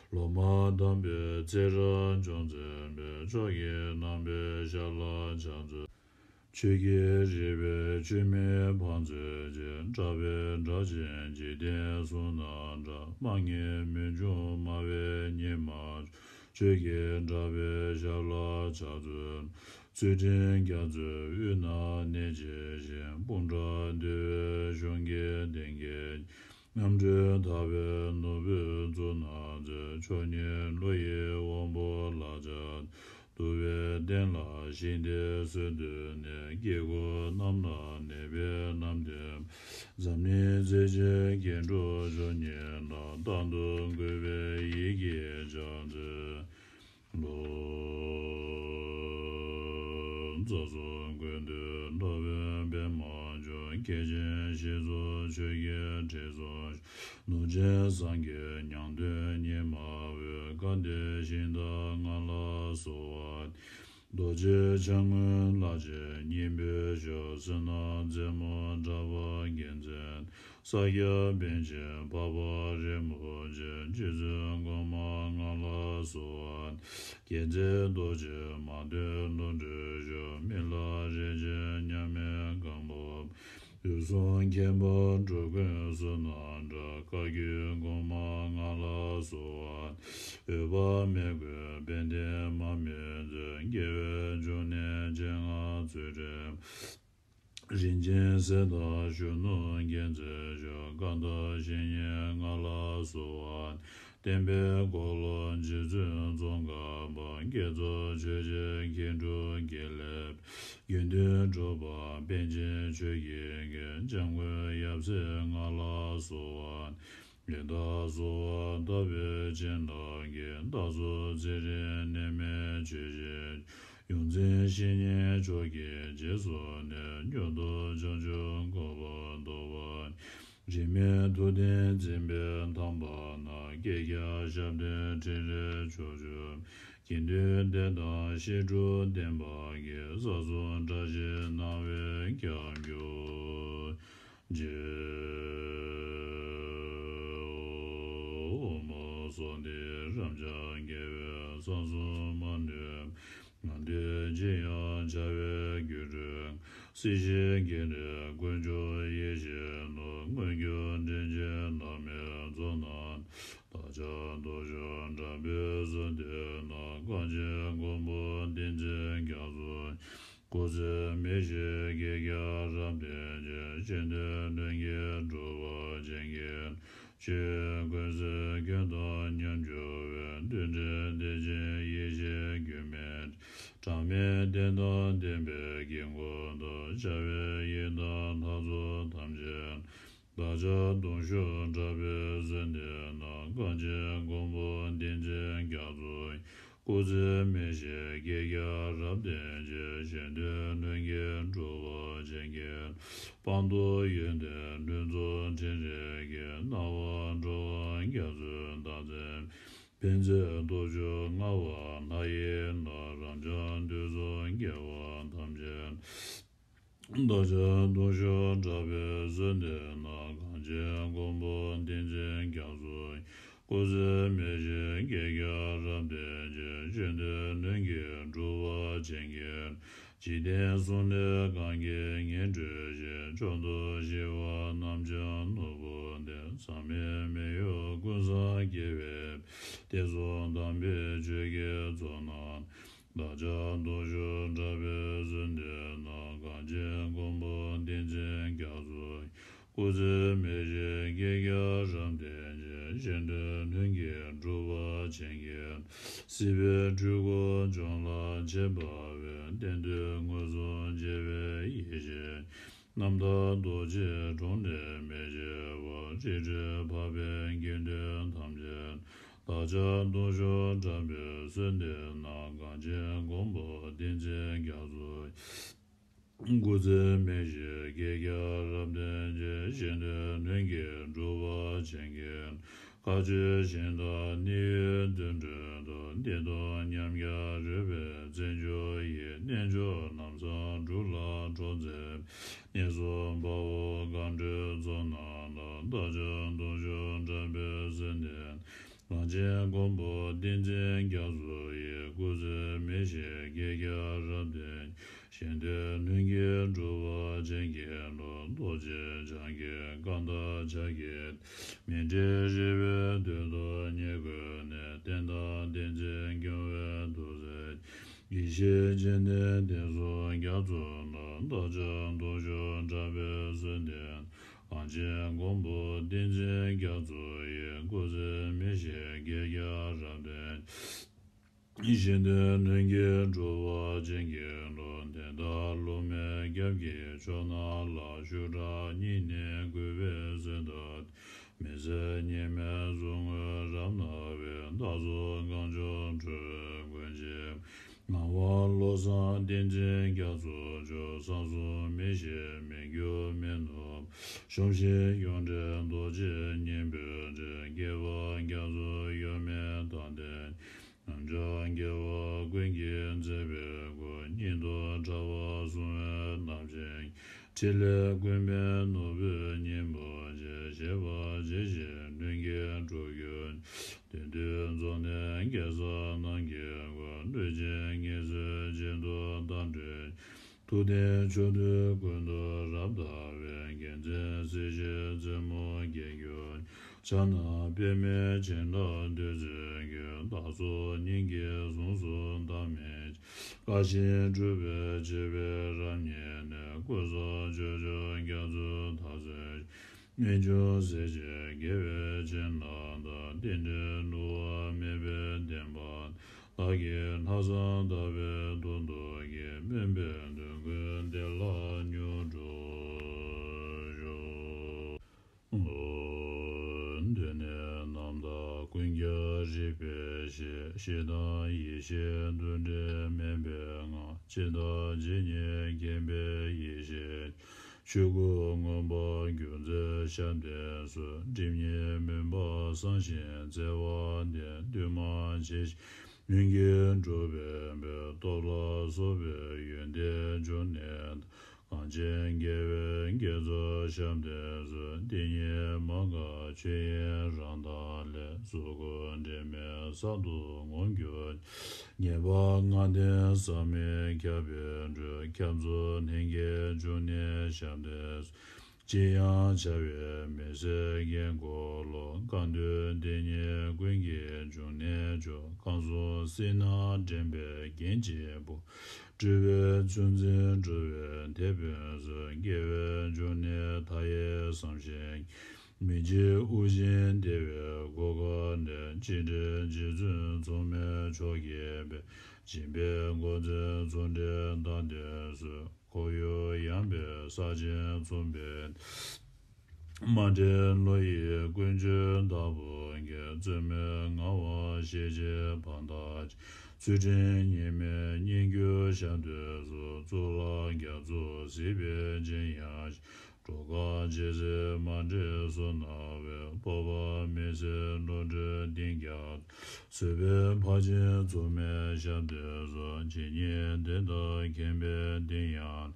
སློབ་མ་དམ་པའི་ཚེ་རབས་འབྱུང་མཛད་པའི། མཆོག་གི་རྣམ་པའི་ཞབས་ལ་ཕྱག་འཚལ། ཆོས་ཀྱི་རིག་པའི་ཆུ་མིག་ཕར་འཛུལ་ཅིང་། གྲགས་པའི་སྒྲ་ཆེན་འཇིག་རྟེན་གསུམ་ན་གྲགས། སྨྲ་ལྔའི་མུན་ཕྱུང་སྨྲ་བའི་སྙེ་མ། ཆོས་ཀྱི་གྲགས་པའི་ཞབས་ལ་ཕྱག་འཚལ། ཚུལ་ཁྲིམས་རྒྱ་མཚོའི་དབུས་ན་གནས་བྱས་ཤིང་། སྤུངས་དགྲ་འདུལ་བའི་གཞུང་གི་གདན་གྱི། རྣམ་གྲོལ་ཐར་པའི་ནོར་བུའི་གཙུག་ན་མཛེས། མཆོག་གཉིས་ཀླུ་ཡི་དབང་པོ་ལ་ཕྱག་འཚལ། འདུལ་བའི་གདན་ལ་ཞིང་དེར་གསོལ་འདེབས་ནས། དཀྱིལ་འཁོར་རྣམས་ལ་གནས་པའི་རྣམ་བསྟན། འཛམ་གླིང་རྩེ་གཅིག་མཁྱེན་གྲུབ་མཆོག་བརྙེས་ལ། རྟག་ཏུ་གུས་པའི་ཡིད་ཀྱིས་ཕྱག་འཚལ་ལོ། རྩ་གསུམ་ཀུན་འདུས་སློབ་དཔོན་པདྨ་འབྱུང་། སྐྱེ་ཆེན་ཞི་འཚོ་ཆོས་ཀྱི་དྲི་བསུང་ཤོག། ནོར་སྦྱིན་སངས་རྒྱས་ཉང་སྟོན་ཉི་མ་འོད། སྐལ་ལྡན་ཞིང་དང་ལྔ་ལ་གསོལ་བ། རྡོ་རྗེ་འཆང་ངོས་ལ་ཕྱག་སྙིང་པོས་ཞུ། བསོད་ནམས་རྩེ་མོ་གྲགས་པ་རྒྱལ་མཚན། ས་སྐྱ་པཎ་ཆེན་འཕགས་པ་རིན་པོ་ཆེ། རྗེ་བཙུན་གོང་མ་ལྔ་ལ་གསོལ་བ། རྒྱལ་སྲས་རྡོ་རྗེ་མ་ཐོན་ཀླུ་སྒྲུབ་ཞབས། མི་ལ་རས་ཆེན་མཉམ་མེད་སྒམ་པོ། དུས་གསུམ་མཁྱེན་པ་འགྲོ་ཀུན་བསོད་ནམས་གྲགས། བཀའ་བརྒྱུད་གོང་མ་ལྔ་ལ་གསོལ་བ། འོད་དཔག་མེད་ཀུན་དཔལ་ལྡན་མར་མེ་མཛད། རྒྱལ་བའི་འབྱུང་གནས་སྤྱན་སྔར་ཚུལ་ཁྲིམས། རིན་ཆེན་གསེར་མདངས་གཞོན་ནུ་རྒྱལ་མཚན་མཆོག། སྐར་མདའ་བཞི་བརྙེས་ལྔ་ལ་གསོལ་བ། བསྟན་པའི་འཁོར་ལོ་རྗེ་བཙུན་ཙོང་ཁ་པ། བསྐྱེད་རྫོགས་ཆོས་ཀྱི་མཁས་གྲུབ་དགེ་ལེགས། དགེ་འདུན་གྲུབ་པ་པཎ་ཆེན་ཆོས་ཀྱི་རྒྱལ། འཇམ་མགོན་ཡབ་སྲས་ལྔ་ལ་གསོལ་བ། ལས་དང་གསོལ་བ་བཏབ་པའི་བྱིན་རླབས་ཀྱིས། བདག་སོགས་ཚེ་རིང་ནད་མེད་ཆོས་བཞིན། ཡོངས་འཛིན་བཤེས་གཉེན་མཆོག་གི་རྗེས་སུ་འདེབས། མྱུར་དུ་བྱང་ཆུབ་གོ་འཕང་ཐོབ་པར། རིས་མེད་མཐུ་ལྡན་འཛིན་པའི་ཐང་པ་ན། བསྐལ་བརྒྱར་ཞབས་བརྟན་ཕྲིན་ལས་མཆོག་སྤྱོད། དགེ་འདུན་སྡེ་དང་བཤད་སྒྲུབ་བསྟན་པ་གི། ས་གསུམ་བཀྲ་ཤིས་སྣང་བས་ཁྱབ་གྱུར་ཅིག། ཨོཾ་སྭསྟི། རབ་འབྱམས་རྒྱལ་བའི་གསང་གསུམ་མ་ལུས། ང་འདོད་ཅི་ཡང་བྱ་བའི་རྒྱུར་གྲོལ། སྲིད་ཞིའི་དཀྱིལ་ནས་དཀོན་མཆོག་ཡེ་ཤེས་རྣམས། མངོན་གྱུར་དྲིན་ཅན་བླ་མའི་ཚོགས་རྣམས། བདག་ཅག་ལྡོག་ཕྱོགས་དྲག་པོའི་བཟོད་འདོད་ན། གངས་ཅན་མགོན་པོ་བསྟན་འཛིན་རྒྱ་མཚོ། སྐུ་ཚེ་མི་ཤིགས་བསྐལ་བརྒྱར་རབ་བརྟན་ཅིང་། གཞན་དོན་ལྷུན་གྱིས་གྲུབ་པར་བྱིན་གྱིས། ཆོས་ཀུན་སེལ་ཁྱོད་དང་མཉམ་འབྱོར་བའི། མཐུན་སྒྲིལ་བདེ་ཆེན་ཡེ་ཤེས་རྒྱུད་སྨིན། གྲངས་མེད་བསྟན་དང་ལྡན་པའི་དཀྱིལ་འཁོར་དུ། བྱ་བའི་ཡི་དམ་ལྷ་ཚོགས་ཐམས་ཅད། བདག་ཅག་ལྡོག་ཕྱོགས་དྲག་པོའི་བཟོད་འདོད་ན། གངས་ཅན་མགོན་པོ་བསྟན་འཛིན་རྒྱ་མཚོ། སྐུ་ཚེ་མི་ཤིགས་བསྐལ་བརྒྱར་རབ་བརྟན་ཅིང་། གཞན་དོན་ལྷུན་གྱིས་གྲུབ་པར་བྱིན་གྱིས། སྤངས་རྟོགས་ཡོན་ཏན་ལྷུན་རྫོགས་ཕྲིན་ལས་ཀྱིས། སྣང་བ་འགྲོ་བ་རྒྱ་མཚོའི་བདག་འཛིན། ཕན་མཛད་སྟོབས་བཅུ་མངའ་བ་ལྷ་ཡི་ལྷ། རབ་འབྱམས་འདོད་གསུམ་རྒྱལ་བ་ཐམས་ཅད། བདག་ཅག་ལྡོག་ཕྱོགས་དྲག་པོའི་བཟོད་འདོད་ན། གངས་ཅན་མགོན་པོ་བསྟན་འཛིན་རྒྱ་མཚོ། སྐུ་ཚེ་མི་ཤིགས་བསྐལ་བརྒྱར་རབ་བརྟན་ཅིང་། གཞན་དོན་ལྷུན་གྱིས་གྲུབ་པར་བྱིན་གྱིས། འཇིག་རྟེན་གསུམ་ལས་གང་གིས་ངེས་གྲོལ་ཞིང་། མཆོག་ཏུ་གཤེགས་པ་རྣམས་ཀྱང་ནོར་བུ་འདི། ཟག་མེད་མི་གཡོ་ཀུན་བཟང་རྒྱལ་བའི་དཔལ། དེ་གསུམ་དམ་པའི་ཆོས་ཀྱི་ཚོགས་རྣམས། བདག་ཅག་ལྡོག་ཕྱོགས་དྲག་པོའི་བཟོད་འདོད་ན། གངས་ཅན་མགོན་པོ་བསྟན་འཛིན་རྒྱ་མཚོ། སྐུ་ཚེ་མི་ཤིགས་བསྐལ་བརྒྱར་རབ་བརྟན་ཅིང་། གཞན་དོན་ལྷུན་གྱིས་གྲུབ་པར་བྱིན་གྱིས། སྲིད་པའི་འཁྲུལ་འཁོར་འཇོམས་ལ་བྱེད་པ་བས། བསྟན་འདུས་མངོན་སུམ་མཇལ་བའི་ཡེ་ཤེས། རྣམ་དག་རྡོ་རྗེའི་གྲོང་ནས་མི་སྐྱེ་བར། རིག་གྲོལ་འཕགས་པའི་དགེ་འདུན་ཐམས་ཅད། བདག་ཅག་ལྡོག་ཕྱོགས་དྲག་པོའི་བཟོད་འདོད་ན། གངས་ཅན་མགོན་པོ་བསྟན་འཛིན་རྒྱ་མཚོ། སྐུ་ཚེ་མི་ཤིགས་བསྐལ་བརྒྱར་རབ་བརྟན་ཅིང་། གཞན་དོན་ལྷུན་གྱིས་གྲུབ་པར་བྱིན་གྱིས། མཁའ་སྤྱོད་ཞིང་དང་ནི་ཡོད་དུད་འགྲོའི་གདུང་། བདེ་སྟོང་ཉམས་དགའ་རོལ་པའི་རྩེད་འཇོ་ཡི། རྣལ་འབྱོར་རྣམ་གསུམ་སྒྲུབ་ལ་གྲོགས་མཛད། གནས་གསུམ་དཔའ་བོ་རྒ་འགྲོའི་ཚོགས་རྣམས་ལ། བདག་ཅག་ལྡོག་ཕྱོགས་དྲག་པོའི་བཟོད་འདོད། གངས་ཅན་མགོན་པོ་བསྟན་འཛིན་རྒྱ་མཚོ་ཡི། སྐུ་ཚེ་མི་ཤིགས་བསྐལ་བརྒྱར་རབ་བརྟན། གཞན་དོན་ལྷུན་གྱིས་གྲུབ་པར་བྱིན་གྱིས་རློབས། རྡོ་རྗེ་འཆང་གི་བཀའ་དང་ཕྱག་གི། མཎྜལ་རིལ་བུའི་མདུན་དུ་ཉེ་བསྐུལ་ནས། བསྟན་དང་བསྟན་འཛིན་སྐྱོང་བའི་ཐུགས་སྲས། ཡེ་ཤེས་སྤྱན་ལྡན་བསྟན་སྲུང་རྒྱ་མཚོ་ལ། བདག་ཅག་ལྡོག་ཕྱོགས་དྲག་པོའི་བཟོད་འདོད། གངས་ཅན་མགོན་པོ་བསྟན་འཛིན་རྒྱ་མཚོ་ཡི། སྐུ་ཚེ་མི་ཤིགས་བསྐལ་བརྒྱར་རབ་བརྟན། གཞན་དོན་ལྷུན་གྱིས་གྲུབ་པར་བྱིན་གྱིས་རློབས། དེ་དག་སློབ་མའི་སྐྱབས་ཀྱི་མཆོག་རྣམས་ལ། ཤུགས་དྲག་སྙིང་ནས་གུས་པས་གསོལ་བ། མི་ཟད་སྙིགས་མའི་གཟུགས་བརྙན་རབ་སྣང་བའི། བདག་སོགས་གངས་ལྗོངས་ཁྲོ་བོའི་མགོན་ཆེན། ངག་དབང་བློ་བཟང་བསྟན་འཛིན་རྒྱ་མཚོ་མཆོག། གསང་གསུམ་མི་ཤིགས་མི་འགྱུར་མི་ནུབ། གཞོམ་ཤིང་གཡུང་དྲུང་རྡོ་རྗེ་སྙིང་པོའི་རྩེ། སྐྱེས་པ་རྒྱ་མཚོ་གཡོ་མེད་དང་ལྡན། རབ་འབྱམས་རྒྱལ་བ་ཀུན་གྱིས་མཛད་པའི་སྐུ། སྙིང་སྟོབས་དྲ་བ་སྲུང་བའི་རྣམ་བསྒྱིངས། ཕྲིན་ལས་ཀུན་ཕན་ནོར་བུའི་སྙིང་པོ་ཆེ། བཞད་པ་ཇི་བཞིན་ལྷུན་གྱིས་གྲུབ་གྱུར། དུས་མཐའི་རྫོགས་ནས་རྒྱལ་སྲས་རྣམས་ཀྱི་སྐུ། ལུས་ཅན་ངལ་གསོའི་བྱེད་དུ་བདག་འགྲོ། ཐུབ་བསྟན་ཕྱོགས་དུས་ཀུན་ཏུ་རབ་དར་བའི། རྒྱལ་མཚན་སྲིད་ཞིའི་རྩེ་མོར་རྒྱས་གྱུར། ཕྱག་ན་པདྨོའི་བྱིན་རླབས་བདུད་རྩིའི་རྒྱུན། བདག་སོགས་སྙིང་གི་ཟུངས་སུ་འདག་མི་བཀའ་བཞིན་སྒྲུབ་པའི་བྱེད་པའི་རབ་བརྙེས་ནས། ཀུན་བཟང་སྤྱོད་མཆོག་རྒྱ་མཚོའི་ཐུགས་སྲས། རྨད་བྱུང་སྲས་བཅས་དགེ་བའི་བྱིན་རླབས་དང་། རྟེན་འབྲེལ་བསླུ་བ་མེད་པའི་བདེན་པ། བདག་གིས་ལྷག་བསམ་དག་པའི་ཐོག་ཏུ་བསྐྱེད། སྨོན་པའི་འདོད་དགུའི་བདེ་བླག་མྱུར་འགྲུབ་ཤོག། ཨོ། འདི་ནི། ཞེས་ཞེ་སྡང་ཡེ་ཤེས་འདུ་འབྲལ་མེད་པའི་ངང་། ཇི་ལྟར་ཇི་སྙེད་མཁྱེན་པའི་ཡེ་ཤེས། ཆོས་སྐུ་མངོན་པར་གྱུར་མཛད་ཞབས་བརྟན་སོགས། སྒྲིབ་གཉིས་མུན་པ་སངས་ཤིང་བརྩེ་བ་ལྡན། འདུས་མ་བྱས་ཀྱི་ལྷུན་གྱིས་གྲུབ་པའི་སྟོབས་ལ་སོགས་པའི་ཡོན་ཏན་བསྒྱུར་ནས། གངས་ཅན་དགེ་བའི་བསྐྱེད་རྫོགས་ཞབས་བརྟན་སོགས། དེ་ཉིད་མ་འགགས་ཆོས་དབྱིངས་རང་མདངས་ལས། གཟུགས་སྐུ་འབྲལ་མེད་གསར་དུ་ངོམས་གྱུར། ཉེས་པ་ལྔ་ལྡན་ཟག་མེད་ཁྱབ་པའི་འགྲོས། ཁྱབ་རྫོགས་ལྷན་སྐྱེས་འབྱུང་གནས་ཞབས་བརྟན་སོགས། ཅི་ཡང་བྱ་བའི་མི་ཟད་རྒྱན་འཁོར་ལོ། གང་འདུལ་དེ་ཉིད་ཀུན་གྱི་འབྱུང་གནས་མཆོག། གང་གསུང་སྲིད་ན་འདྲེན་པའི་རྒྱན་ཆེན་པོ། སྤྲུལ་པའི་ཆུ་འཛིན་འགྲོ་བའི་དེད་དཔོན་སོགས། དགེ་བའི་འབྱུང་གནས་མཐའ་ཡས་བསམ་ཤིང་། མི་འཇིགས་དབུགས་འབྱིན་བདེ་བའི་གོ་འཕང་འདྲེན། ཅི་འདྲའི་རྗེ་བཙུན་མཚུངས་མེད་མཆོག་གི་དཔལ། སྦྱིན་པའི་འགོ་འཛིན་ཚོགས་འདྲེན་བདག་འདོད་སོགས། ཁོར་ཡུག་ཡངས་པའི་ས་ཆེན་མཚུངས་པའི་མ་འདྲེས་བློ་ཡི་ཀུན་སྤྱོད་བདག་པོ་མཁྱེན། རྩོད་མེད་ངག་དབང་ཤེས་བྱའི་ཕ་མཐའ་ཅན། ཚུལ་ཁྲིམས་ཉེས་མེད་སྙན་བརྒྱུད་ཞབས་བརྟན་སོགས། གཙུག་ལག་རྒྱ་མཚོ་གཟིགས་པའི་སྤྱན་དབྱངས་ཤིང་། གྲོགས་དཀར་ཇི་སྲིད་མ་འདྲེས་བསོད་ནམས་དཔལ། སྤོབས་པ་མི་ཟད་བློ་གྲོས་གཏིང་རྒྱ། བཟོད་པའི་ཕར་ཕྱིན་མཚུངས་མེད་ཞབས་བརྟན་སོགས། ཇི་སྙེད་བདེན་མཐའ་མཁྱེན་པའི་གཏིང་ཡངས།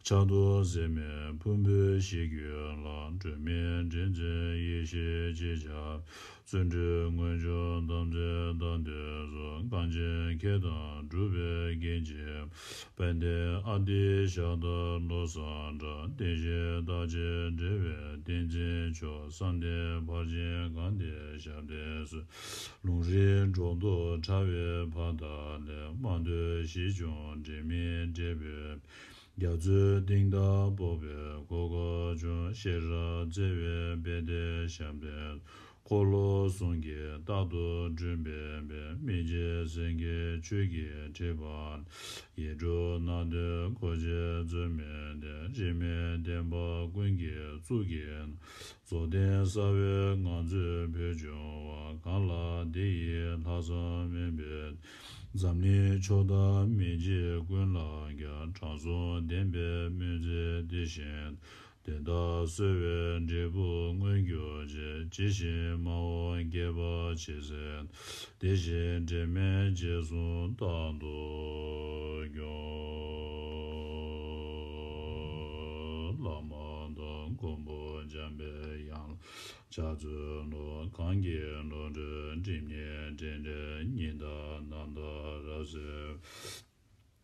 ཕྱག་རྡོར་ཟེར་མིང་ཕུང་པོའི་གཤིས་རྒྱུད་ལ། སྒྲོན་མེ་དྲི་འཛིན་ཡེ་ཤེས་ཅེས་བྱ་བའི། བརྩོན་འགྲུས་མངོན་སྤྱོད་དམ་ཚིག་བདག་འདོད་སོགས། གངས་ཅན་མཁས་དང་གྲུབ་པའི་རྒྱན་ཆེན་པོ། དཔལ་ལྡན་ཨ་ཏི་ཤ་དང་བློ་བཟང་གྲགས། བསྟན་བཤིག་རྟག་གཅིག་འབྲེལ་བའི་བསྟན་འཛིན་མཆོག། བསམ་གཏན་ཕར་ཕྱིན་གང་དེ་ཞབས་བརྟན་སོགས། ལུང་རིགས་སྒྲོ་འདོགས་ཕྲ་བའི་ཕ་མཐའ་ལས། སྨྲ་འདོད་བཞི་སྐྱོང་འབྲལ་མེད་འབྲས་བུའི། རྒྱ་མཚོའི་གཏིང་དག་སྤོབས་པའི་གོ་འཕང་མཆོག། ཤེས་རབ་བརྩེ་བའི་དཔལ་ལྡན་ཞབས་བརྟན། འཁོར་ལོ་གསུམ་གྱིས་རྟག་ཏུ་བསྐྲུན་པའི་དཔལ། སྨིན་བྱེད་སེང་གེ་ཆོས་ཀྱི་ཁྲི་འཕང་ལ། ཡིད་འཕྲོག་སྣང་མཐའི་གོ་འབྱེད་རྩོད་མེད་གདན། གཞི་མེད་བསྟན་པ་ཀུན་གྱི་གཙུག་གི་རྫོགས་ལྡན་གསལ་བའི་ངང་ཚུལ་བོད་འབྱུང་བ། གང་ལ་དེ་ཡི་ལྷག་བསམ་དམན་པས། འཛམ་གླིང་ཕྱོགས་མཐའ་མི་མཇེད་ཀུན་ལ་ཁྱབ། དྲང་སྲོང་བདེན་པའི་སྨོན་ཚིག་དེ་བཞིན་ཏེ། དེ་དག་གསོལ་བའི་འབྲས་བུ་མངོན་གྱུར་ཅིག། ཇི་བཞིན་སྨྲ་བ་དགྱེས་པ་ཇི་སྲིད། དེ་བཞིན་འབྲལ་མེད་རྗེས་སུ་རྟག་ཏུ་སྐྱོང་། བླ་མ་དང་མགོན་པོ་འཇམ་པའི་དབྱངས་ལ་ཕྱག་འཚལ་ལོ། གང་གི་བློ་གྲོས་སྒྲིབ་གཉིས་དྲན་བྲལ་ཉི་ཟླ་རྣམ་དག་རབ་གསལ་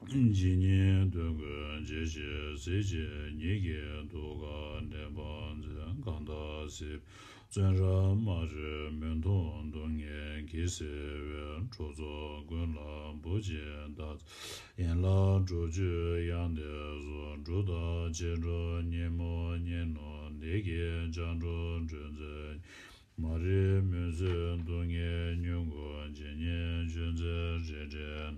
བའི། ཇི་སྙེད་དོན་ཀུན་འཇལ་ཞིང་གཟིགས་ཕྱིར་ཉིད་ཀྱི་ཐུགས་ཀར་གནས་པར་མཛད། གང་དག་སྲིད་པའི་བཙོན་རར་མ་རིག་མུན་འཐོམས་སྡུག་བསྔལ་གྱིས་གཟིར་བའི། གྲོགས་ཚོགས་ཀུན་ལ་བུ་གཅིག་ཟླ་གཅིག་ཡན་ལག་དྲུག་ཅུའི་དབྱངས་འདི་སོགས། སྒྲུབ་དང་བྱེད་འགྲོ་ཉིན་མོ་ཉིན་ནོར་ལས་ཀྱི་སྦྱངས་འགྲོ་སྒྲོན་མཛད། མ་རིག་མུན་བཙུན་སྡུག་བསྔལ་མྱུ་གུ་ཇི་སྙེད་བྱུང་ཚད་རེ་རེ་ན།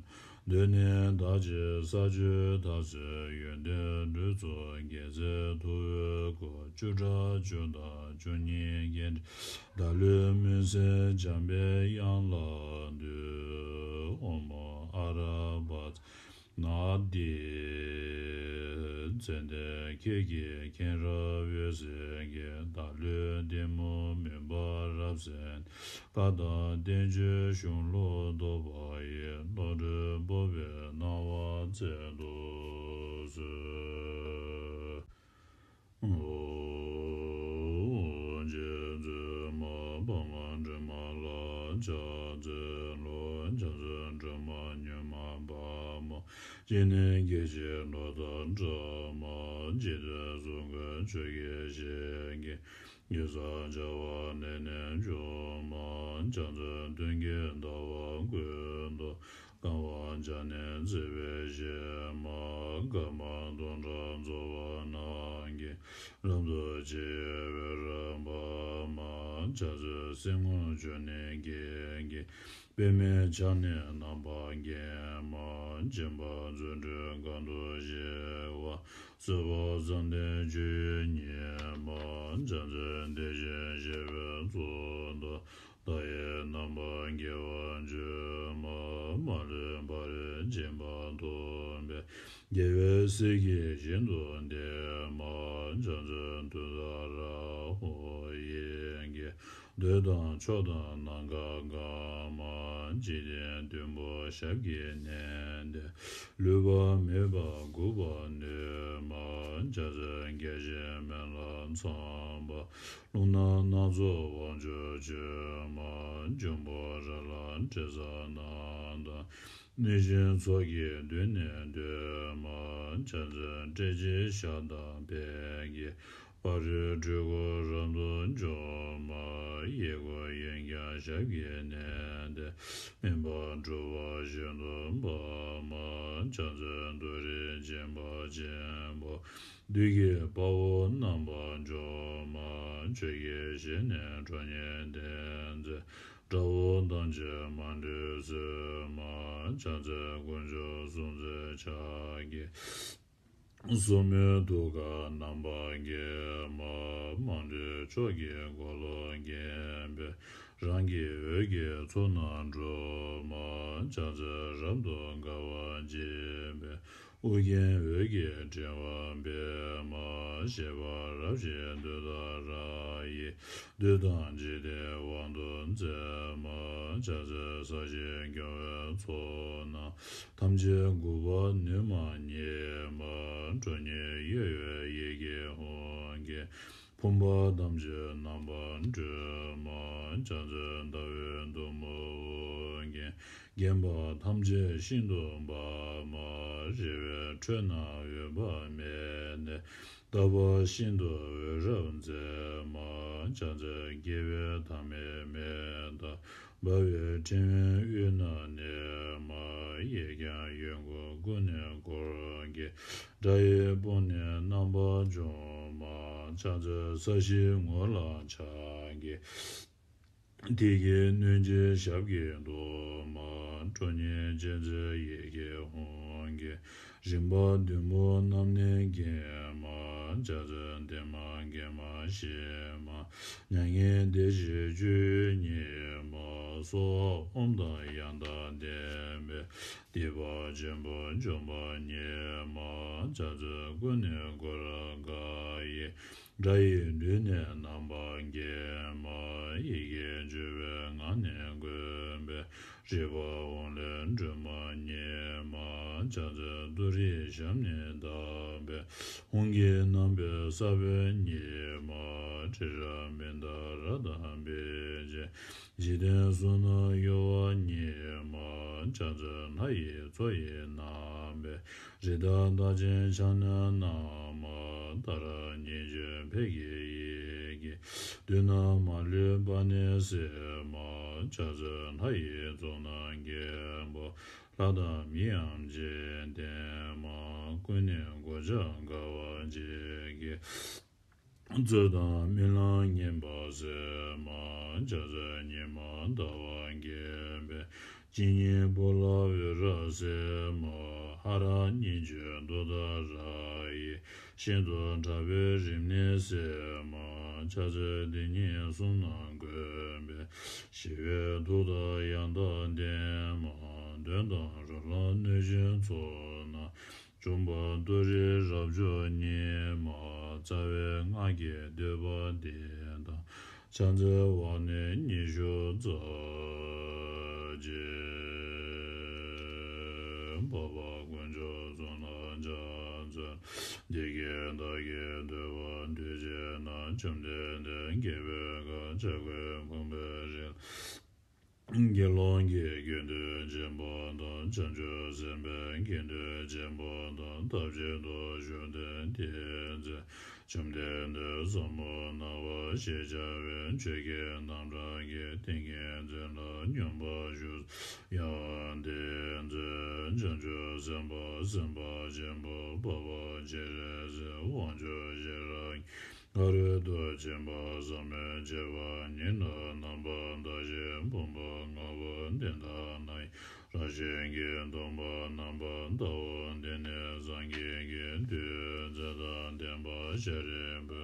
གདོད་ནས་བདག་གཅེས་ས་བཅུའི་མཐའ་གསུམ་ཡོན་ཏན་ལུས་གཙུག་རྒྱལ་མཚན་ཐུ་བོའི་སྐུ། བཅུ་ཕྲག་བཅུ་དང་བཅུ་གཉིས་རྒྱན་ཕྲེང་བདག་ལུས་མུན་སེལ་འཇམ་པའི་དབྱངས་ལ་འདུད། ཨོཾ་ཨ་ར་པ་ཙ། ནཱ་དཱི། ཙན་དན་ཁྱེད་ཀྱི་མཁྱེན་རབ་འོད་ཟེར་གྱིས། བདག་ལུས་བདེ་མོ་མུན་པ་རབ་བསལ་ནས། བཀའ་དང་བསྟན་བཅོས་གཞུང་ལུགས་རྟོགས་པ་ཡི། བློ་གྲོས་སྤོབས་པའི་སྣང་བ་སྩལ་དུ་གསོལ། ཨོ། རྗེ་བཙུན་མ་འཕགས་མ་སྒྲོལ་མ་ལ་ཕྱག་འཚལ་ལོ། རྒྱ་མཚོའི་སྒྲོན་མ་མྱུར་མ་དཔའ་མོ། སྤྱན་ནི་སྐད་ཅིག་གློག་དང་འདྲ་མ། འཇིག་རྟེན་གསུམ་མགོན་ཆུ་སྐྱེས་ཞལ་གྱི། གེ་སར་རྒྱལ་བ་ནད་ནི་འཇོམས་མ། རྒྱ་མཚོའི་གདོང་གི་ཟླ་བ་ཀུན་ཏུ། གང་བར་བྱ་ནི་བརྩེ་བའི་གཤེད་མ། སྐར་མ་སྟོང་ཕྲག་རྫོགས་པ་རྣམས་ཀྱིས། རབ་ཏུ་ཕྱེ་བའི་རོལ་པ་མ། རྒྱ་མཚོའི་གསེར་སྔོ་ཆུ་ནི་སྐྱེས་ཀྱི། པདྨའི་ཆར་ནི་རྣམ་པར་བརྒྱན་མ། སྦྱིན་པ་རྫུ་འཕྲུལ་གང་དུ་ཞི་བ། གསོལ་བ་བཟང་ལྡན་སྤྱོད་ཡུལ་ཉིད་མ། རྒྱ་མཚོའི་དེ་བཞིན་གཤེགས་པའི་གཙུག་ཏོར། མདའ་ཡི་རྣམ་པར་འགྱེད་པ་བཅོས་མ། མ་ལུས་ཕ་རོལ་ཕྱིན་པ་ཐོབ་པའི། རྒྱལ་བའི་སྲས་ཀྱིས་ཤིན་ཏུ་བསྟེན་མ། ཕྱག་འཚལ་ཏུཏྟཱ་ར་ཧཱུྃ། ཡི་གེ་འདོད་དང་ཕྱོགས་དང་ནམ་མཁའ་གང་མ། འཇིག་རྟེན་བདུན་པོ་ཞབས་ཀྱིས་མནན་ཏེ། ལུས་པ་མེད་པར་འགུགས་པར་ནུས་མ། ཕྱག་འཚལ་རྒྱལ་ཆེན་མེ་ལྷ་ཚངས་པ། རླུང་ནག་སྣ་ཚོགས་དབང་ཕྱུག་མཆོད་མ། འབྱུང་པོ་ར་ལ་དྲི་ཟ་རྣམས་དང་། གནོད་སྦྱིན་ཚོགས་ཀྱིས་མདུན་ནས་བསྟོད་མ། ཕྱག་འཚལ་སྐྲག་བྱེད་ཞགས་དང་ཕཊ་ཀྱིས། ཕ་རོལ་འཁྲུལ་འཁོར་རབ་ཏུ་འཇོམས་མ། གཡས་སྐོར་གཡོན་བརྐྱང་ཞབས་ཀྱིས་མནན་ཏེ། སྨིན་པ་སྒྲུབ་པ་ཤིན་ཏུ་འབར་མ། ཕྱག་འཚལ་ཏུ་རེ་སྦྱིན་པ་ཆེན་པོ། བདུད་ཀྱི་དཔའ་བོ་རྣམ་པར་འཇོམས་མ། ཆོས་ཀྱི་གཞི་ནས་ཁྲོ་གཉེར་ལྡན་མཛད། དགྲ་བོ་ཐམས་ཅད་མ་ལུས་གསོད་མ། ཕྱག་འཚལ་དཀོན་མཆོག་གསུམ་མཛད་ཕྱག་རྒྱའི། སོར་མོས་ཐུགས་ཀར་རྣམ་པར་བརྒྱན་མ། མ་ལུས་ཕྱོགས་ཀྱི་འཁོར་ལོས་བརྒྱན་པའི། རང་གི་འོད་ཀྱི་ཚོགས་རྣམས་འཁྲུག་མ། ཕྱག་འཚལ་རབ་ཏུ་དགའ་བ་བརྗིད་པའི། ཨོ་རྒྱན་འོད་ཀྱི་ཕྲེང་བ་སྤེལ་མ། བཞད་པ་རབ་བཞད་ཏུཏྟཱ་ར་ཡིས། བདུད་དང་འཇིག་རྟེན་དབང་དུ་མཛད་མ། ཕྱག་འཚལ་ས་གཞི་སྐྱོང་བའི་ཚོགས་རྣམས། ཐམས་ཅད་འགུགས་པར་ནུས་མ་ཉིད་མ། ཁྲོ་གཉེར་གཡོ་བའི་ཡི་གེ་ཧཱུྃ་གིས། ཕོངས་པ་ཐམས་ཅད་རྣམ་པར་སྒྲོལ་མ། ཕྱག་འཚལ་ཟླ་འོད་ཟླུམ་པོ་ཨོ་རྒྱན། བརྒྱན་པ་ཐམས་ཅད་ཤིན་ཏུ་འབར་མ། རལ་པའི་ཁྲོད་ན་འོད་དཔག་མེད་གནས། རྟག་པ་ཤིན་ཏུ་འོད་རབ་མཛད་མ། ཕྱག་འཚལ་རྒྱལ་བའི་ཐ་མལ་མེ་ཏོག་འབར་བའི་ཕྲེང་བའི་དབུས་ན་གནས་མ། གཡས་བརྐྱང་གཡོན་བསྐུམ་ཀུན་ནས་བསྐོར་དགའི། དགྲ་ཡི་དཔུང་ནི་རྣམ་པར་འཇོམས་མ། ཕྱག་འཚལ་ས་གཞིའི་ངོས་ལ་ཕྱག་གི། དེ་ཡི་གནོད་སྦྱིན་ཞབས་ཀྱིས་བཟློག་མ། ཁྲོ་གཉེར་ཅན་མཛད་ཡི་གེ་ཧཱུྃ་གིས། རིམ་པ་བདུན་པོ་རྣམས་ནི་བརྒྱན་མ། ཕྱག་འཚལ་བདེ་མ་དགེ་མ་ཞི་མ། མྱ་ངན་འདས་ཞི་སྤྱོད་ཡུལ་ཉིད་མ། གསོལ་བ་ཨོཾ་དང་ཡང་དག་ལྡན་པས། སྡིག་པ་ཆེན་པོ་འཇོམས་པ་ཉིད་མ། ཕྱག་འཚལ་ཀུན་ནས་བསྐོར་དགའ་ཡི། དགྲ་ཡི་ལུས་ནི་རྣམ་པར་བརྒྱན་མ། ཡི་གེ་བཅུ་པའི་ངག་ནི་བཀོད་པའི། རིག་པ་འོང་ལས་སྒྲོན་མ་ཉིད་མ། ཕྱག་འཚལ་ཏུ་རེའི་ཞབས་ནི་བརྡབས་པའི། ཧཱུྃ་གི་རྣམ་པའི་ས་བོན་ཉིད་མ། ཏྲི་ར་མི་དྷ་རཀྟ་བྷེ་ཏ་ཅི། འཇིག་རྟེན་གསུམ་ན་གཡོ་བ་ཉིད་མ། ཕྱག་འཚལ་ལྷ་ཡི་མཚོ་ཡི་རྣམ་པའི། རི་དྭགས་རྟགས་ཅན་ཕྱག་ན་བསྣམས་མ། ཏཱ་ར་གཉིས་བརྗོད་ཕཊ་ཀྱི་ཡི་གེས། བདུད་རྣམས་མ་ལུས་པ་ནི་སེལ་མ། ཕྱག་འཚལ་ལྷ་ཡི་ཚོགས་རྣམས་བརྒྱད་པོ། ལྷ་དང་མིའམ་འཇིག་རྟེན་མ། ཀུན་ནས་གོ་ཆ་དགའ་བ་བརྗིད་ཀྱིས། རྩོད་དང་རྨི་ལམ་ངན་པ་སེལ་མ། ཕྱག་འཚལ་ཉི་མ་ཟླ་བ་རྒྱས་པའི། སྤྱན་གཉིས་པོ་ལ་འོད་རབ་གསལ་མ། ཧ་ར་གཉིས་བརྗོད་ཏུཏྟཱ་ར་ཡིས། ཤིན་ཏུ་ཕྲ་བའི་རིམས་ནད་སེལ་མ། ཕྱག་འཚལ་དེ་ཉིད་གསུམ་རྣམས་བཀོད་པའི། ཞི་བའི་ཐུགས་དང་ཡང་དག་ལྡན་མ། གདོན་དང་རོ་ལངས་གནོད་སྦྱིན་ཚོགས་རྣམས། འཇོམས་པ་ཏུ་རེ་རབ་མཆོག་ཉིད་མ། རྩ་བའི་སྔགས་ཀྱི་བསྟོད་པ་འདི་དང་། ཕྱག་འཚལ་བ་ནི་ཉི་ཤུ་རྩ་གཅིག་འཕགས་པ་དཀོན་མཆོག་གསུམ་ལ་ཕྱག་འཚལ། འདི་སྐད་བདག་གིས་ཐོས་པ་དུས་གཅིག་ན། བཅོམ་ལྡན་འདས་རྒྱལ་པོའི་ཁབ་བྱ་རྒོད་ཕུང་པོའི་རི་ལ། དགེ་སློང་གི་དགེ་འདུན་ཆེན་པོ་དང་། བྱང་ཆུབ་སེམས་དཔའི་དགེ་འདུན་ཆེན་པོ་དང་། ཐབས་གཅིག་ཏུ་བཞུགས་ཏེ་དེའི་ཚེ། བཅོམ་ལྡན་འདས་ཟབ་མོ་སྣང་བ་ཞེས་བྱ་བའི་ཆོས་ཀྱི་རྣམ་གྲངས་ཀྱི་ཏིང་ངེ་འཛིན་ལ་སྙོམས་པར་ཞུགས། ཡང་དེའི་ཚེ་བྱང་ཆུབ་སེམས་དཔའ་སེམས་དཔའ་ཆེན་པོ་འཕགས་པ་སྤྱན་རས་གཟིགས་དབང་ཕྱུག་ཤེས་རབ་ཀྱི་ཕ་རོལ་ཏུ་ཕྱིན་པ་ཟབ་མོའི་སྤྱོད་པ་ཉིད་ལ་རྣམ་པར་བལྟ་ཞིང་། ཕུང་པོ་ལྔ་པོ་འདི་དག་ན་ཡང་རང་བཞིན་གྱིས་སྟོང་པར་རྣམ་པར་བལྟའོ། འདི་ནི་སངས་རྒྱས་ཀྱི་མཐུས་ཚེ་དང་ལྡན་པ་ ཤཱ་རིའི་བུ།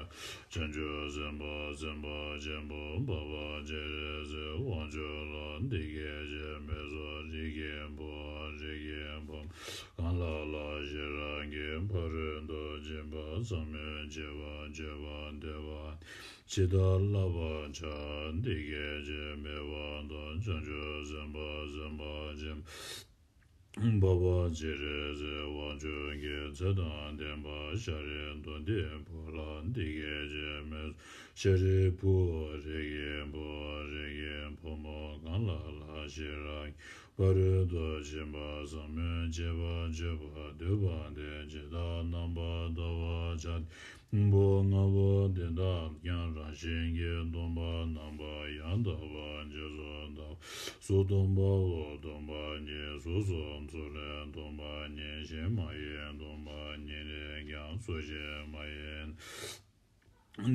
བྱང་ཆུབ་སེམས་དཔའ་སེམས་དཔའ་ཆེན་པོ་འཕགས་པ་སྤྱན་རས་གཟིགས་དབང་ཕྱུག་ལ་འདི་སྐད་ཅེས་སྨྲས་སོ། རིགས་ཀྱི་བུ། རིགས་ཀྱི་བུ། གང་ལ་ལ་ཤེས་རབ་ཀྱི་ཕ་རོལ་ཏུ་ཕྱིན་པ་ཟབ་མོའི་སྤྱོད་པ་སྤྱོད་པར་འདོད་པ་ཇི་ལྟར་བསླབ་པར་བྱ། འདི་སྐད་ཅེས་སྨྲས་པ་དང་། བྱང་ཆུབ་སེམས་དཔའ་སེམས་དཔའ་ཆེན་པོ་འཕགས་པ་སྤྱན་རས་གཟིགས་དབང་ཕྱུག་གིས་ཚེ་དང་ལྡན་པ་ཤཱ་རིའི་དྭགས་དེའི་བུ་ལ་འདི་སྐད་ཅེས་སྨྲས། ཤཱ་རིའི་བུ། རིགས་ཀྱི་བུ། རིགས་ཀྱི་བུ་མོ། གང་ལ་ལ་ཤེས་རབ་ཀྱི་ཕ་རོལ་ཏུ་ཕྱིན་པ་ཟབ་མོའི་སྤྱོད་པ་སྤྱོད་པར་འདོད་པ་དེས་ཇི་ལྟར་རྣམ་པར་བལྟ་བར་བྱ། སྙིང་པོ་ལྔ་པོ་འདི་དག་ཀྱང་རང་བཞིན་གྱིས་སྟོང་པར་རྣམ་པར་ཡང་དག་པར་རྗེས་སུ་བལྟ། གཟུགས་སྟོང་པའོ། སྟོང་པ་ཉིད། གཟུགས་སོ་ཚུལ་ལས་སྟོང་པ་ཉིད། གཞན་མ་ཡིན། སྟོང་པ་ཉིད་ནི་ཀྱང་གཟུགས་གཞན་མ་ཡིན།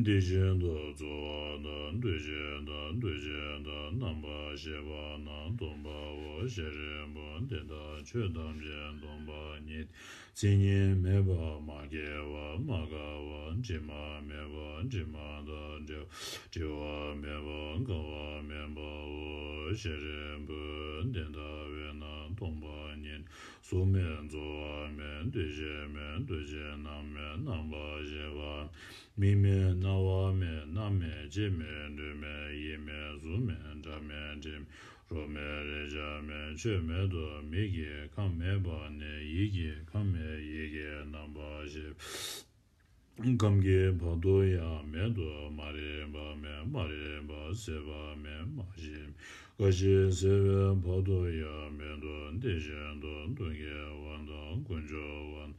དེ་བཞིན་དུ་ཚོར་བ་དང་། འདུ་ཤེས་དང་། འདུ་བྱེད་དང་། རྣམ་པར་ཤེས་པ་རྣམས་སྟོང་པའོ། ཤཱ་རིའི་བུ། འདི་དག་ཆོས་ཐམས་ཅད་སྟོང་པ་ཉིད། མཚན་ཉིད་མེད་པ། མ་སྐྱེས་པ། མ་འགགས་པ། དྲི་མ་མེད་པ། དྲི་མ་དང་བྲལ་བ། བྲི་བ་མེད་པ། འགག་པ་མེད་པའོ། ཤཱ་རིའི་བུ། དེ་ལྟ་བས་ན་སྟོང་པ་ཉིད། གཟུགས་མེད། ཚོར་བ་མེད། འདུ་ཤེས་མེད། འདུ་བྱེད་རྣམས་མེད། རྣམ་པར་ཤེས་པ། མིག་མེད། རྣ་བ་མེད། སྣ་མེད། ལྕེ་མེད། ལུས་མེད། ཡིད་མེད། གཟུགས་མེད། སྒྲ་མེད། དྲི་མེད། རོ་མེད། རེག་བྱ་མེད། ཆོས་མེད་དོ། མིག་གིས་ཁམས་མེད་པ་ནས། ཡིད་ཀྱིས་ཁམས་མེད། ཡིད་ཀྱིས་རྣམ་པར་ཤེས་པ། ཁམས་ཀྱི་བར་དུ་ཡང་མེད་དོ། མ་རིག་པ་མེད། མ་རིག་པ་ཟད་པ་མེད། མ་ཞི། རྒ་ཤི་ཟད་པའི་བར་དུ་ཡང་མེད་དོ། དེ་བཞིན་དུ་སྡུག་བསྔལ་བ་དང་། ཀུན་འབྱུང་བ་དང་།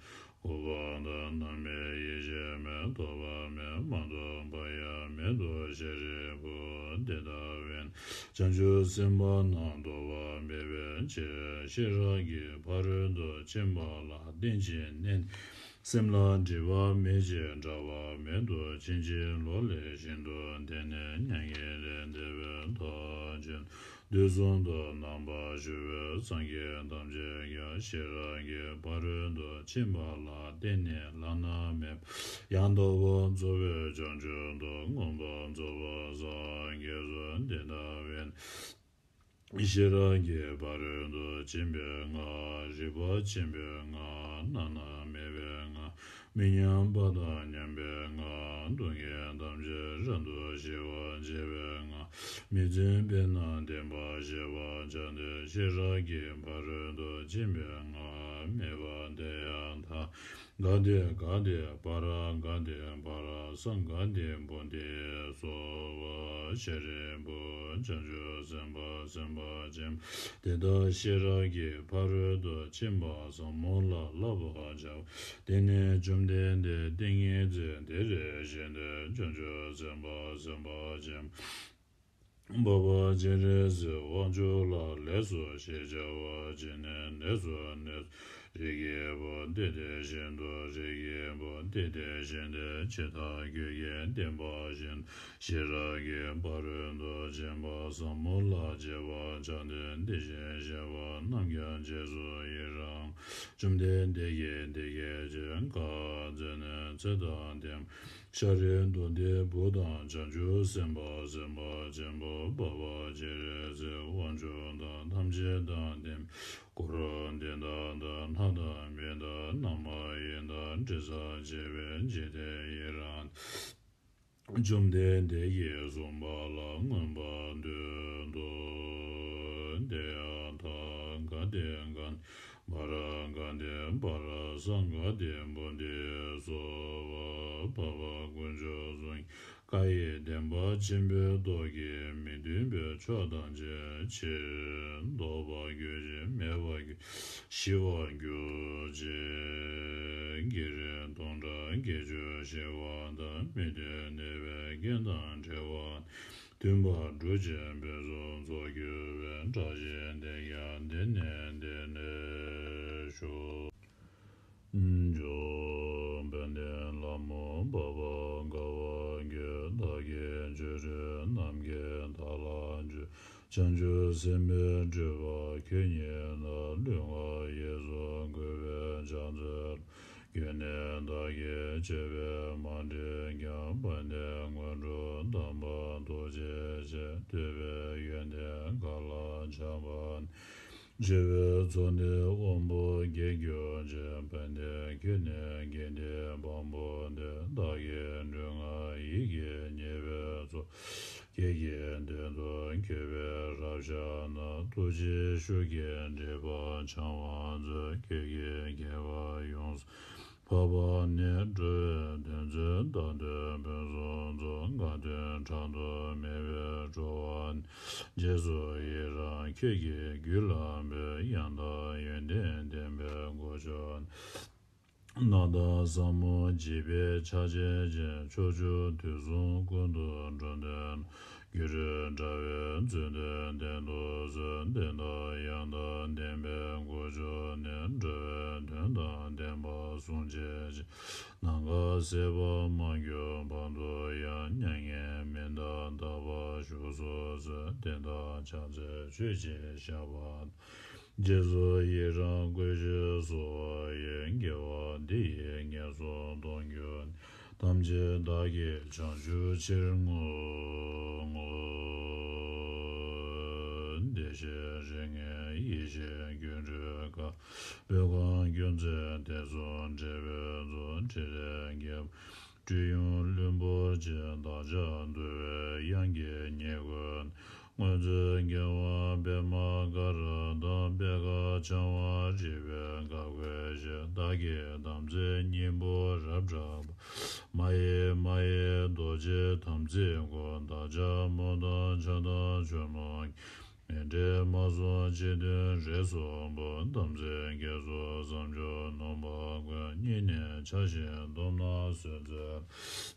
འོད་དཔག་དང་། རྣམ་སྨིན་ཡེ་ཤེས་མེད། རྟོག་པ་མེད། མ་རྟོགས་པ་ཡང་མེད་དོ། ཤཱ་རིའི་བུ། དེ་ལྟ་བས་ན་བྱང་ཆུབ་སེམས་དཔའ་རྣམས་རྟོགས་པ་མེད་པའི་ཕྱིར། ཤེས་རབ་ཀྱི་ཕ་རོལ་ཏུ་ཕྱིན་པ་ལ་བརྟེན་ཅིང་གནས་ནས། སེམས་ལ་སྒྲིབ་པ་མེད་ཅིང་འབྲལ་བ་མེད་དོ། ཕྱིན་ཅི་ལོག་ལས་ཤིན་ཏུ་འདས་ནས། མྱ་ངན་ལས་འདས་པའི་མཐར་ཕྱིན། དུས་གསུམ་དུ་རྣམ་པར་བཞུགས་པའི་སངས་རྒྱས་ཐམས་ཅད་ཀྱང་ཤེས་རབ་ཀྱི་ཕ་རོལ་ཏུ་ཕྱིན་པ་ལ་བརྟེན་ནས་བླ་ན་མེད་པ་ཡང་དག་པར་རྫོགས་པའི་བྱང་ཆུབ་ཏུ་མངོན་པར་རྫོགས་པར་སངས་རྒྱས་སོ། དེ་ལྟ་བས་ན་ཤེས་རབ་ཀྱི་ཕ་རོལ་ཏུ་ཕྱིན་པའི་སྔགས། རིག་པ་ཆེན་པོའི་སྔགས། བླ་ན་མེད་པའི་སྔགས། མི་མཉམ་པ་དང་མཉམ་པའི་སྔགས། སྡུག་བསྔལ་ཐམས་ཅད་རབ་ཏུ་ཞི་བར་བྱེད་པའི་སྔགས། མི་བརྫུན་པས་ན་བདེན་པར་ཤེས་པར་བྱ་སྟེ། ཤེས་རབ་ཀྱི་ཕ་རོལ་ཏུ་ཕྱིན་པའི་སྔགས་སྨྲས་པ། དེ་ཡང་ཐ་ག་དེ་ག་དེ་པ་ར་ག་དེ་པ་ར་སཾ་ག་དེ་བོ་དྷི་སྭཱ་ཧཱ། ཤཱ་རིའི་བུ། བྱང་ཆུབ་སེམས་དཔའ་སེམས་དཔའ་ཆེན་པོ། དེ་ལྟར་ཤེས་རབ་ཀྱི་ཕ་རོལ་ཏུ་ཕྱིན་པ་ཟབ་མོ་ལ་བསླབ་པར་བྱའོ། དེ་ནས་བཅོམ་ལྡན་འདས་ཏིང་ངེ་འཛིན་དེ་ལས་བཞེངས་ཏེ། བྱང་ཆུབ་སེམས་དཔའ་སེམས་དཔའ་ཆེན་པོ། འཕགས་པ་སྤྱན་རས་གཟིགས་དབང་ཕྱུག་ལ་ལེགས་སོ་ཞེས་བྱ་བ་བྱིན་ནས། ལེགས་སོ་ལེགས་སོ། རིགས་ཀྱི་བུ། དེ་དེ་བཞིན་དུ། རིགས་ཀྱི་བུ། དེ་དེ་བཞིན་ཏེ། ཇི་ལྟར་རྒྱུད་ཀྱི་བསྟན་པ་བཞིན་ཤེས་རབ་ཀྱི་ཕ་རོལ་ཏུ་ཕྱིན་པ་ཟབ་མོ་ལ་སྤྱད་པར་བྱ་སྟེ། དེ་བཞིན་གཤེགས་པ་རྣམས་ཀྱང་རྗེས་སུ་ཡི་རང་། བཅོམ་ལྡན་འདས་ཀྱིས་འདི་སྐད་ཅེས་བཀའ་སྩལ་ནས། ཚེ་དང་ལྡན་ཤཱ་ར་དྭ་ཏིའི་བུ་དང་། བྱང་ཆུབ་སེམས་དཔའ་སེམས་དཔའ་ཆེན་པོ་འཕགས་པ་སྤྱན་རས་གཟིགས་དབང་ཕྱུག་དང་། ཐམས་ཅད་དང་ལྡན་པའི་འཁོར་འདི་དག་དང་། ལྷ་དང་མི་དང་རྣམ་མང་ཡི་དྭགས་དྲི་ཟར་བཅས་པའི་འཇིག་རྟེན་ཡི་རངས་ཏེ། བཅོམ་ལྡན་འདས་ཀྱིས་གསུངས་པ་ལ་མངོན་པར་བསྟོད་དོ། དེ་ཡང་ཐ་ག་དེ་ག་པ་ར་ག་དེ་པ་ར་སཾ་ག་དེ་བོ་དྷི་སྭཱ་ཧཱ། འཕགས་པ་དཀོན་མཆོག་གསུམ་གྱི་བཀའ་ཡི་བདེན་པ་ཆེན་པོའི་ཐོག་གི་མི་མཐུན་པའི་ཕྱོགས་ཐམས་ཅད་ཕྱིར་ལྡོག་པར་གྱུར་ཅིང་མེད་པར་གྱུར། ཞི་བར་གྱུར་ཅིག། བགེགས་རིགས་སྟོང་ཕྲག་བརྒྱད་ཅུ་ཞི་བ་དང་། མི་མཐུན་ནད་པའི་རྐྱེན་དང་བྲལ་བ། མཐུན་པར་གྲུབ་ཅིང་ཕུན་སུམ་ཚོགས་གྱུར་པའི། བཀྲ་ཤིས་དེ་ཡང་འདི་ནས་འདི་ནས་ཤོག། འཇམ་དཔལ་ལྷ་མོ་འཕགས་པ་དགའ་བ་ཡོད། བདག་གི་ཆོས་སྒྲོན་ནམ་མཁའི་མཐའ་ལ་སྤྱོད། བྱང་ཆུབ་སེམས་དཔའི་སྤྲུལ་པ་ཁྱོད་ཉིད་ལ། ལུས་ངག་ཡིད་གསུམ་གུས་པས་ཕྱག་འཚལ་ལོ། ཡོད་ནས་བདག་གིས་བྱས་པས་མ་འདྲེས་ཀྱང་། དཔལ་ལྡན་སྔོན་འགྲོ་དམ་པ་ཐུགས་རྗེ་ཆེ། འདོད་པའི་ཡོན་ཏན་གང་ལ་ཆགས་པ་ནས། འཆི་བའི་ཚོགས་འདི་དབང་པོ་བརྒྱལ་གྱུར་ཅིག། དཔལ་ལྡན་ཁྱོད་ནི་དགེ་འདུན་བམ་པོ་འདི། བདག་གི་སྒྲོལ་མ་ཡིད་ཀྱིས་མཉེས་པའི་ཚོགས། ཁྱེད་ཀྱི་མདུན་དུ་མཆོད་པའི་རབ་ཞལ་ནས། ཐུགས་རྗེའི་ཤུགས་ཀྱིས་འདྲེན་པར་བྱ་བར་མཛོད། ཁྱེད་ཀྱི་དགེ་བ་ཡོངས་སུ་འཕགས་པ་ནི། འགྲོ་བའི་དོན་མཛད་བདག་འདོད་ཕུན་སུམ་ཚོགས། དགའ་སྟོན་བགྲང་དུ་མེད་པའི་སྤྲོ་བ་ནི། རྗེས་སུ་ཡི་རང་ཁྱེད་ཀྱི་རྒྱུད་ལ་འབུལ། ཡང་དག་ཡོན་ཏན་ལྡན་པའི་གོ་ཆོད་ནས། རྣམ་དག་ཟབ་མོ་འཇིགས་པའི་ཕྱག་རྒྱའི་རྗེས། ཕྱོགས་བཅུ་དུས་གསུམ་ཀུན་ཏུ་འགྲོ་འདོད་ན། སྒྱུ་འཕྲུལ་དྲ་བའི་མཛོད་འདི་བརྟན་དུ་གསོལ། བསྟན་དང་ཡང་དག་ལྡན་པའི་གོ་ཆོད་ནས། འགྲོ་བའི་དོན་དང་ལྡན་པ་བཟུང་བྱའི་ཕྱིར། ནམ་མཁའ་ཟད་པར་མ་གྱུར་བར་དུ་ཡང་། མྱ་ངན་མི་འདའ་དག་པར་བཞུགས་སུ་གསོལ། བསྟན་དང་ཕྱག་འཚལ་མཆོད་ཅིང་བཤགས་པ་དང་། རྗེས་སུ་ཡི་རང་བསྐུལ་ཞིང་གསོལ་བ་ཡི། དགེ་བ་འདི་ཡིས་ངན་སོང་གཏོང་གྱུར་ནས། ཐམས་ཅད་བདག་གིས་བྱང་ཆུབ་ཕྱིར་བསྔོ། བདེ་གཤེགས་རིགས་ལྔའི་ཡེ་ཤེས་སྒྱུ་འཕྲུལ་དཀར། བོད་ཁམས་ཁྱོད་མཛེས་དེ་ཚོ་འབྲེལ་བའི་མཛོད། ཁྲི་རལ་རྒྱལ་པོ་སྤྲུལ་གཡུང་ལྷུན་པོ་ཆེ། བདག་ཅག་འདུལ་བའི་དབྱངས་ཀྱི་ཉེ་འཁོར་ན། སྔོན་ཚེ་རྒྱལ་བ་པདྨ་ག་ར་དང་། པད་དཀར་འཆང་བ་རིག་པའི་དཀར་པོའི་ཞལ། བདག་གི་དམ་ཚིག་སྙིང་པོ་རབ་བསྒྲགས་པ། མ་ཡེངས་མ་ཡེངས་རྡོ་རྗེ་དམ་ཚིག་སྐུ། བདག་ཅག་མོ་དང་བྱ་དང་ཆུ་ཀླུང་གི། མི་འབྲལ་མ་བཟུང་གཅིག་མཐུན་རིགས་གསུམ་པོ། དམ་ཚིག་གི་ཚོགས་བསམ་བརྗོད་ནོངས་པ་ཀུན། སྙིང་ནས་བྱ་ཞིང་བསྡོམས་ན་གསོན་མཛོད།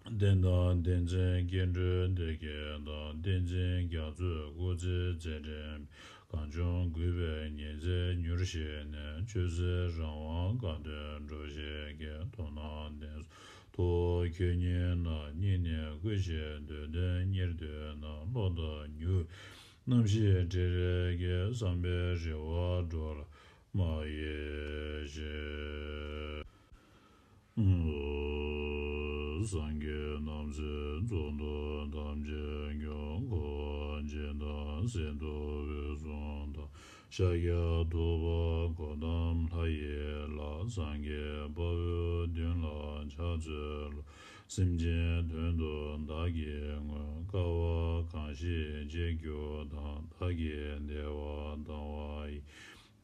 བསྟན་དང་བསྟན་འཛིན་སྐྱེ་འགྲོའི་བདེ་སྐྱིད་དང་། བསྟན་འཛིན་རྒྱ་མཚོའི་སྐུ་ཚེའི་མཛད་འཕྲིན། གངས་ལྗོངས་རྒུད་པའི་ཉི་ཟེར་མྱུར་ཞིག་ནས། ཆོས་སྲིད་རང་དབང་དགའ་སྟོན་འགྲོ་ཞིག་གི། མཐོང་སྣང་ལྡན་སོགས་ཐུབ་དབང་ཁྱོད་ཉིད་ན། སྙིང་ནས་གུས་ཞིང་འདོད་དོན་གཉེར་འདོད་ན། བློ་དང་མྱུར་རྣམ་ཤེས་སྤྲོས་བྲལ་གྱི། བསམ་པའི་རེ་བ་འགྲོ་ལ་མ་གཡེལ་ཞིག། སངས་རྒྱས་རྣམ་གསུམ་གཙུག་ཏོར་ཐམས་ཅད་ཀྱང་། འཁོར་བ་འཇིག་དང་གསེར་ཐུབ་འོད་སྲུང་དང་། ཤཱཀྱ་ཐུབ་པ་གོ་ཏམ་ལྷ་ཡི་ལྷ། སངས་རྒྱས་དཔའ་བོས་མདུན་ལ་ཕྱག་འཚལ་ལོ། སེམས་ཅན་དོན་དུ་བདག་གིས་བསྔོས། དཀའ་བ་གང་ཞིག་སྤྱད་གྱུར་ཏེ། བདག་གི་བདེ་བ་དང་བ་ཡི།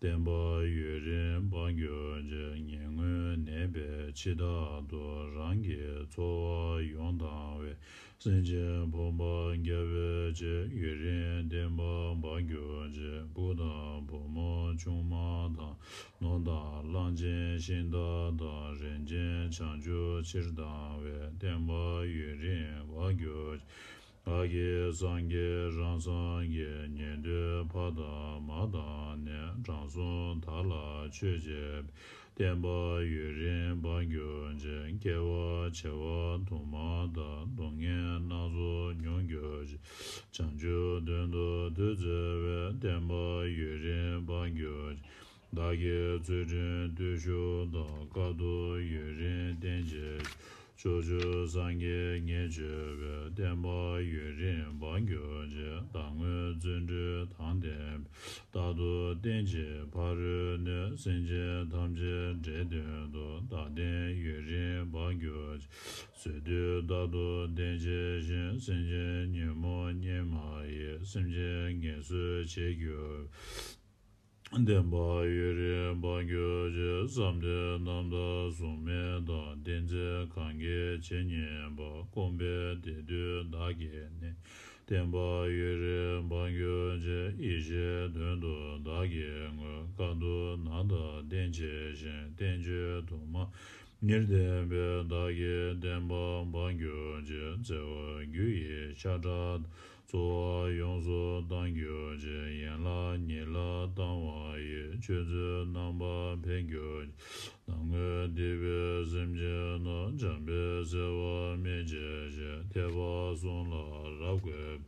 བསྟན་པ་ཡུན་རིང་འབངས་གྱུར་ཅིག། ངན་ངོན་ནད་པས་འཆི་བདག་ཏུ། རང་གི་འཚོ་བ་ཡོངས་བཏང་བའི། སེམས་ཅན་ཕོངས་པ་བསྐྱབ་པའི་ཕྱིར། ཡུན་རིང་བསྟན་པ་འབངས་གྱུར་ཅིག། བུ་དང་བུ་མོ་ཆུང་མ་དང་། ནོར་དང་གླང་ཆེན་ཤིང་རྟ་དང་། རིན་ཆེན་བྱང་ཆུབ་ཕྱིར་བཏང་བའི། བསྟན་པ་ཡུན་རིང་འབངས་གྱུར་ཅིག། བདག་གིས་སངས་རྒྱས་རང་སངས་རྒྱས། ཉན་ཐོས་ཕ་དང་མ་དང་ནས། དྲང་སྲོང་དག་ལ་ཆོས་བྱེད་པའི། བསྟན་པ་ཡུན་རིང་འབངས་གྱུར་ཅིག། སྐྱེ་བ་བྱེ་བ་དུ་མ་དང་། སྡུག་བསྔལ་སྣ་ཚོགས་མྱོང་གྱུར་ཅིག། བྱང་ཆུབ་དོན་དུ་བདུད་བརྩེ་བའི། བསྟན་པ་ཡུན་རིང་འབངས་གྱུར་ཅིག། བདག་གིས་ཚུལ་ཁྲིམས་བརྟུལ་ཞུགས་དང་། དཀའ་ཐུབ་ཡུན་རིང་བསྟེན་བྱའི་ཕྱིར། ཕྱོགས་བཅུའི་སངས་རྒྱས་ཉེར་སྤྱོད་པའི། བསྟན་པ་ཡུན་རིང་འབངས་གྱུར་ཅིག། བདག་དངོས་བརྩོན་འགྲུས་དང་ལྡན་པས། རྟག་ཏུ་བསྟེན་ཅིང་ཕ་རོལ་ནས། སེམས་ཅན་ཐམས་ཅད་འདྲེན་དོན་དུ། བདག་བསྟན་ཡུན་རིང་འབངས་གྱུར་ཅིག། བཟོད་བསྡུས་རྟག་ཏུ་བསྟེན་བྱས་ཤིང་། སེམས་ཅན་ཉོན་མོངས་གཉིས་མ་ཡིས། སེམས་ཅན་ངལ་གསོ་བྱེད་གྱུར། བསྟན་པ་ཡུན་རིང་འབངས་གྱུར་ཅིག། བསམ་དོན་རྣམ་དག་གཟུགས་མེད་དང་། བསྟན་འཛིན་གང་གིས་བྱེད་ཉན་པ། སྐོམ་པས་བདེ་སྡུག་བདག་གིས་མནོས། བསྟན་པ་ཡུན་རིང་འབངས་གྱུར་ཅིག། ཡེ་ཤེས་དོན་དུ་བདག་གིས་བསྔོས། དཀའ་ཐུབ་རྣམ་དག་བསྟེན་བྱས་ཤིང་། བསྟན་བཅོས་དུ་མ་ཉེར་བསྟན་པས། བདག་གི་བསྟན་པ་འབངས་གྱུར་ཅིག། བརྩེ་བ་རྒྱུ་ཡི་ཤ་ཁྲག་དང་། འཚོ་བ་ཡོངས་སུ་བཏང་གྱུར་ཅིག། ཡན་ལག་ཉིད་ལ་བཏང་བ་ཡིས། ཆོས་ཚུལ་རྣམ་པར་འཕེལ་གྱུར་ཅིག། ནང་ངོས་སྡིག་པའི་སེམས་ཅན་རྣམས། བྱམས་པས་བསལ་བར་སྨིན་བྱས་ཤིང་། ཐེག་པ་གསུམ་ལ་རབ་བཀོད་པའི།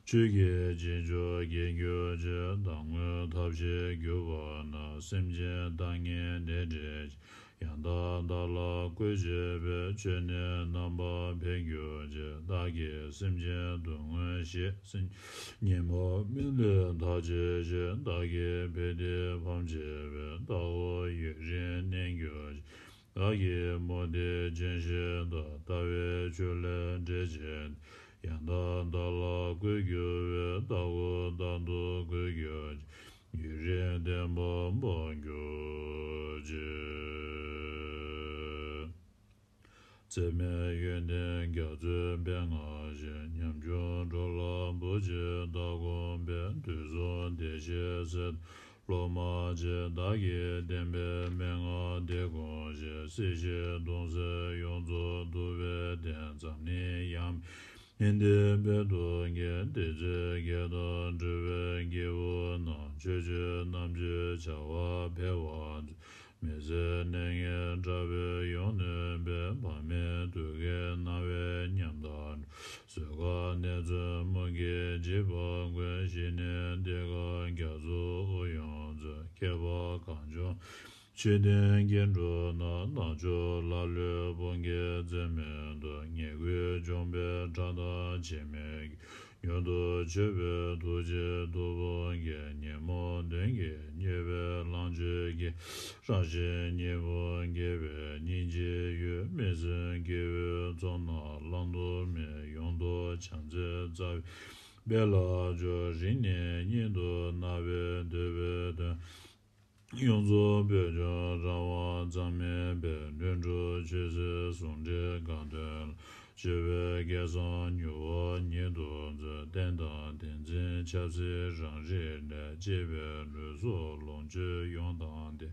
ཆོས་ཀྱི་རྗེས་འཇུག་རྒྱས་གྱུར་ཅིག། བདག་དངོས་ཐབས་ཤེས་གྱུར་པ་ན། སེམས་ཅན་ལྟ་ངན་ནད་བྲལ་ཅིང་། ཡང་དག་ བདག་ལ་བཀོད་བྱེད་པའི། ཆོས་ནི་རྣམ་པར་འཕེལ་གྱུར་ཅིག། བདག་གིས་སེམས་ཅན་སྡུག་བསྔལ་ཞི། སེམས་ཉོན་མོངས་མི་ལུས་དག་བྱེད་ཅིང་། བདག་གི་ཕན་བདེ་ཕམ་བྱེད་པའི། ལྟ་བ་ཡུན་རིང་གནས་གྱུར་ཅིག། བདག་གི་མུ་སྟེགས་ཅན་ཞིག་ལྟ། ལྟ་བའི་ཆོས་ལས་འབྲེལ་བྱེད། ཡང་དག་བདག་ལ་བཀོད་གྱུར་པའི། ལྟ་བུ་རྟག་ཏུ་འགོད་གྱུར་ཅིག། ཡུན་རིང་བརྟན་པར་སྤངས་གྱུར་ཅིག། འཛད་མེད་ཡོན་ཏན་རྒྱ་མཚོའི་དཔལ་མངའ་ཞིང་། ཉམ་ཆུང་འགྲོ་ལ་བུ་གཅིག་བདག་དགོངས་པའི། དུས་གསུམ་བདེ་གཤེགས་སྲས་དང་སློབ་མ་གཅིག། བདག་གི་བསྟན་པའི་མན་ངག་འདི་དགོངས་ཤིང་། སྲིད་ཞིའི་སྡུག་བསྔལ་ཡོངས་རྫོགས་འདུལ་བའི་གདེང་འཛམ་གླིང་ཡང་མི་འདས་དཔལ་དུ་འགེངས། བདུད་རྩིའི་རྒྱལ་དང་འགྲོ་བའི་སྐྱེ་བོ་རྣམས། ཆོས་སྤྱོད་རྣམ་དཔྱོད་བྱ་བ་འཕེལ་བར་མཛོད། མི་ཟད་གནས་ངན་དགྲ་བོས་ཡོངས་ནོན་པའི། བག་མེད་དུག་གི་རྣ་བའི་ཉམས་དང་འགྲོགས། གཟུགས་ཁམས་ནད་མཚོན་མུ་གེའི་འཇིགས་པ་ཀུན། ཞི་གནས་བདེ་ཁམས་རྒྱ་མཚོའི་དབུགས་དབྱུང་མཛོད། ཁྱད་པར་གངས་ལྗོངས་ཆོས་ལྡན་སྐྱེ་འགྲོ་རྣམས། ནག་ཕྱོགས་ལ་ལུས་ཕུང་གི་རྩེ་མོ་དུ། ཉེས་ཀུན་སྦྱོང་བའི་ཁྲག་དང་བྱེ་མའི་རྒྱུན། མྱུར་དུ་ཆོད་པའི་ཐུགས་རྗེའི་མཐུ་དཔུང་གིས། ཉོན་མོངས་གདོན་གྱིས་མྱོས་པའི་ལོངས་སྤྱོད་ཀྱི། རང་བཞིན་གཉིས་པོ་འགྱེད་པའི་སྙིང་རྗེའི་ཡུལ། མི་སྲུན་སྐྱེ་བོའི་ཚོགས་རྣམས་བླང་དོར་མེད། ཡོངས་རྫོགས་བྱམས་བརྩེའི་རྩ་བའི་དཔལ་ལ་སྦྱོར། རིང་ནས་ཉིད་དུ་སྣང་བའི་འདོད་པའི་དོན། ཡོངས་རྫོགས་བོད་ལྗོངས་རང་དབང་གཙང་མའི་དཔལ། ལྷུན་གྲུབ་ཆོས་སྲིད་ཟུང་འབྲེལ་དགའ་སྟོན་ལ། སྤྱོད་པའི་སྐལ་བཟང་མྱུར་བ་ཉིད་དུ་མཛོད། རྟེན་དང་ཏིང་འཛིན་ཆབ་སྲིད་རང་རིག་ལས། གཅེས་པའི་ལུས་སྲོག་ལོངས་སྤྱོད་ཡོངས་དང་ལྡན། དཀའ་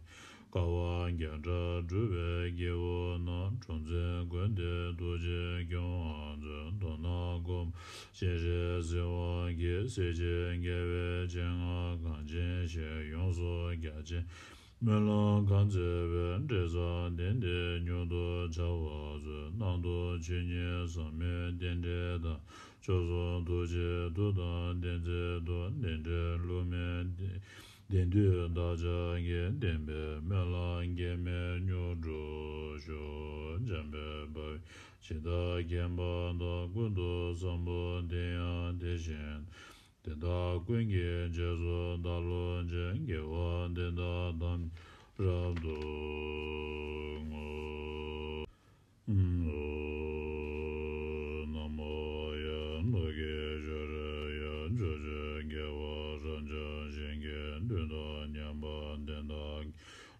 བ་བརྒྱ་ཕྲག་སྒྲུབ་པའི་སྐྱེ་བོ་རྣམས། གྲོང་བཙན་ཀུན་ཏུ་ཐུགས་རྗེས་སྐྱོང་བར་མཛོད། མདོར་ན་མགོན་པོ་སྤྱན་རས་གཟིགས་དབང་གིས། སྲིད་ཞིའི་དགེ་བའི་སྤྱན་སྔར་གང་ཕྱིན་ཞིང་། ཡོངས་སུ་རྒྱ་ཆེན་སྨོན་ལམ་གང་བརྩམས་པའི། འབྲས་བཟང་དེང་འདིར་མྱུར་དུ་འཆར་བར་མཛོད། རྣམ་རྟོག་ཆོས་ཉིད་ཟག་མེད་རྟེན་འབྲེལ་དང་། མཆོག་གསུམ་ཐུགས་རྗེའི་མཐུ་དང་ལྡན་ཚུལ་དུ། ལས་འབྲས་བསླུ་མེད་བདེན་བདེན་མཐུས་བདག་ཅག་གི། བདེན་པའི་སྨོན་ལམ་གེགས་མེད་མྱུར་འགྲུབ་ཤོག། འཇམ་དཔལ་དཔའ་བོས་ཇི་ལྟར་མཁྱེན་པ་དང་། ཀུན་ཏུ་བཟང་པོ་དེ་ཡང་དེ་བཞིན་ཏེ། དེ་དག་ཀུན་གྱི་རྗེས་སུ་བདག་སློབ་ཅིང་། དགེ་བ་འདི་དག་ཐམས་ཅད་རབ་ཏུ་བསྔོ། ན་མོ་ཡང་། ནོར་གྱི་ཕྱོགས་རིས་ཡང་། ཕྱོགས་བཅུའི་དགེ་བ་རབ་འབྱུང་ཞིང་། དགེ་འདུན་དང་མཉམ་པ་དེ་དག་གིས།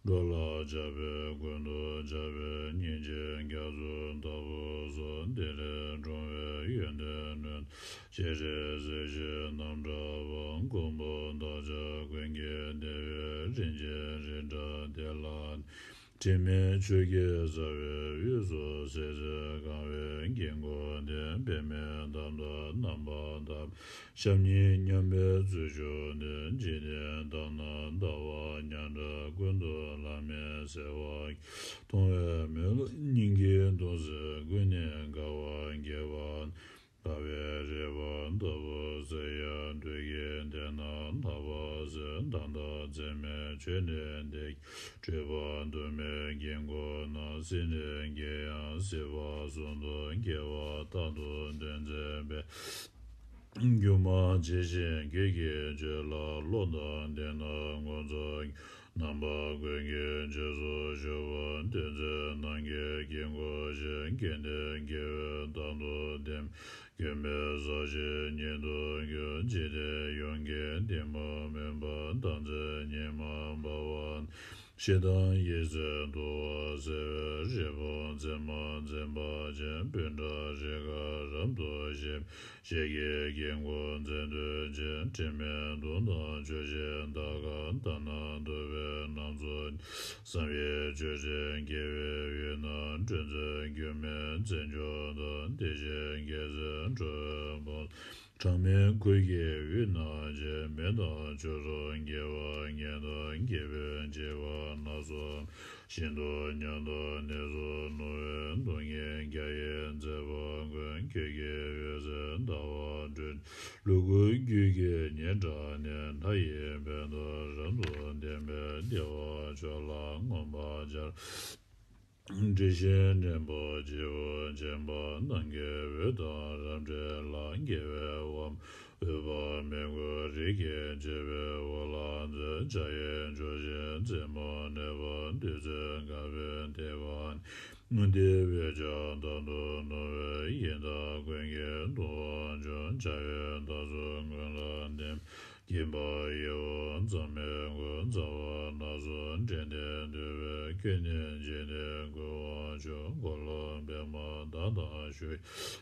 འགྲོ་ལ་ཕྱག་འཚལ་ཀུན་ཏུ་ཕྱག་འཚལ། སྙིང་རྗེ་རྒྱ་མཚོ་ལྟ་བུ་སོགས། དེ་ལས་འཁྲུངས་པའི་ཡོན་ཏན་ལུས་དང་། སྤྱན་རས་གཟིགས་ཞེས་རྣམ་བསྒྲགས་པ། མགོན་པོ་བདག་ཅག་ཀུན་གྱི་བདེ་བའི། རིན་ཆེན་རི་བྲག་དེ་ལ་ནི། དྲི་མེད་ཆོས་ཀྱི་རྩ་བའི་དབུས་སུ། སྲིད་རྩེར་གང་བའི་དཀྱིལ་འཁོར་འདི། པདྨའི་འདབ་ཏུ་རྣམ་པར་བརྡལ། ཞབས་གཉིས་མཉམ་པའི་ཚུལ་བཞུགས་ཏེ། འཇིག་རྟེན་དག་ན་ལྟ་བ་ཉག་ཕྲ་ཀུན་ཏུ་ལྷམ་མེ་བསལ་བ། མཐོང་བའི་མེ་ལོང་སྙིང་གའི་ཟླུམ་ཟེར། ཀུན་ནས་དགའ་བ་རྒྱས་པ། དགའ་བའི་རེག་པ་ལྟ་བུ་ཟེར་ཡང་། བདུད་ཀྱི་སྡེ་རྣམས་ལྷག་པར་གཟིར། ད་ལྟ་འཛད་མེད་ཆོས་ནི་འདི་ཡིས། སྤྲུལ་པ་དུ་མའི་དཀྱིལ་འཁོར་རྣམས། སྲིད་ནི་རྒྱས་ཡང་སྲིད་པ་གསུམ་དུ་རྒྱས་པ། རྟག་ཏུ་སྟོན་མཛད་པའི། སྒྱུ་མ་ཇི་བཞིན་སྐད་ཅིག་གཅིག་ལ། བློ་དང་ལྡན་རྣམས་མགོན་ཚོགས་ཀྱིས། རྣམ་པ་ཀུན་གྱི་རྗེས་སུ་ཞུ་བར་འདུད། མཛད་རྣམས་ཀྱི་དཀྱིལ་འཁོར་བཞི། སྐལ་ལྡན་དགེ་བས་རྟག་ཏུ་ལྡན། མགོན་མེད་ས་གཞི་ཉིད་དུ་གྱུར། འཇིག་རྟེན་ཡོངས་ཀྱི་གཏི་མུག་མུན་པ་དག་མཛད་ཉི་མ་འབར་བ། ཞེ་སྡང་ཡིད་བསིལ་དུ་བ་སེལ་བའི། རི་བོང་བཙན་མ་འཛིན་པ་ཅན། སྤོས་བྲང་རི་ཁར་རབ་ཏུ་གཤེགས། ཞལ་གྱི་དཀྱིལ་འཁོར་མཛད་འདོད་ཅན། དྲི་མེད་གདུང་དང་མཆོད་ཅིང་ལྟ་ག་ལྟ་ན། འདོད་པའི་ལམ་རྫོགས། བསམ་ཡས་མཆོད་ཅིང་དགེ་བའི་དབུས་ན། སྤྲུལ་མཛད་མགོན་མེད་བརྩེ་མཆོག་དང་། དེ་བཞིན་རྒྱལ་སྲས་འགྲོ་བའི་དཔུང་། གྲངས་མེད་འཁོར་གྱི་དབུས་ན་མཇལ། མི་དང་ཕྱོགས་སུ་སྐྱེ་བ་ཉིད་དང་། སྐྱེ་བོས་བྱས་པ་སྣ་ཚོགས། ཤིན་ཏུ་མཉམ་དུ་གནས་སུ་བསྣུན་པའི། སྡུག་བསྔལ་རྒྱ་ཡན་མཛད་པ་ཀུན། ཁྱོད་ཀྱི་འོད་ཟེར་ཟླ་བ་སྤྲོས། ལུ་གུ་རྒྱུད་ཀྱི་སྙན་གྲགས་ནི། མཐའ་ཡས་དཔལ་དུ་རབ་ཏུ་ལྡན་པའི། བདེ་བ་མཆོག་ལ་མངོན་པར་སྦྱར། དྲི་ཞིམ་སྙན་པོ་བརྗིད་པོ་འབྱིན་པ་རྣམས་ཀྱི་འོད་དང་རབ་འདྲེས་ལ། དགེ་བའི་དབང་པོ་འོད་དཔག་མེད་ཀུན་རིག་གེར་བརྗོད་པའི་འོག་ལ་མཛོད། འཇའ་ཡི་འཇའ་ཚོན་རྩེ་མོ་ནས་བབས། བདུད་རྩི་དཀར་པོའི་ཐིགས་པ་ནི། དེ་བས་ཀྱང་དག་ཏུ་རྣོ་བའི་ཡི་དྭགས་ཀུན་གྱི་གདུང་བ་འཇོམས། འཇའ་འོད་དག་ཚོམ་ཀུན་ལ་ལྡན། སྐྱེ་འཕགས་ཡེ་འོང་མཛངས་མའི་མགོན། རྩ་བ་སྣ་ཚོགས་འདྲེན་ཏེ་འདུལ་བའི་ཁྱོད་ནི་འཇིག་རྟེན་ཀུན་དབང་ཕྱུག་འཁོར་ལོ་པདྨ་དག་དང་བཞུགས།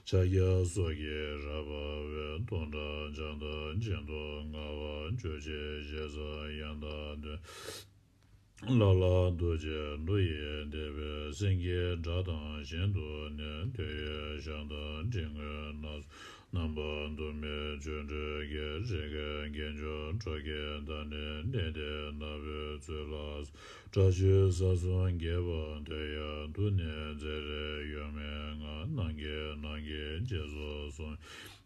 ཕྱག་རྒྱ་སོགས་ཀྱིས་རབ་འབར་བའི། སྟོང་ཕྲག་བརྒྱ་དང་གཅིག་ཏུ་མངའ་བ། ཇོ་བོ་རྗེ་ཞེས་སུ་ཡང་དག་འདོན། ལ་ལ་རྡོ་རྗེ་འགྲོ་ཡི་བདེ་བའི། སེང་གེའི་སྒྲ་དང་གཞན་དུ་ནི། ཐོད་ཡོད་ཞལ་དང་མགྲིན་བསྔོས་སྣ་ཚོགས། རྣམ་པར་གཏུམ་མོའི་ཆོ་འཕྲུལ་གྱིས། རིགས་ཀྱི་དཀོན་མཆོག་འགྲོ་ཀུན་བདག་ནི། གནས་དེར་ནག་པོའི་ཚུལ་ལ་སོགས། དྲག་ཤུལ་ས་གསུམ་རྒྱས་པར་མཐོ་ཡང་། ཐུགས་ནི་མཛད་རིགས་གཡོ་མེད་མངའ། རྣམ་མཁྱེན་རྣམ་མཁྱེན་རྗེས་སུ་བཟུང་།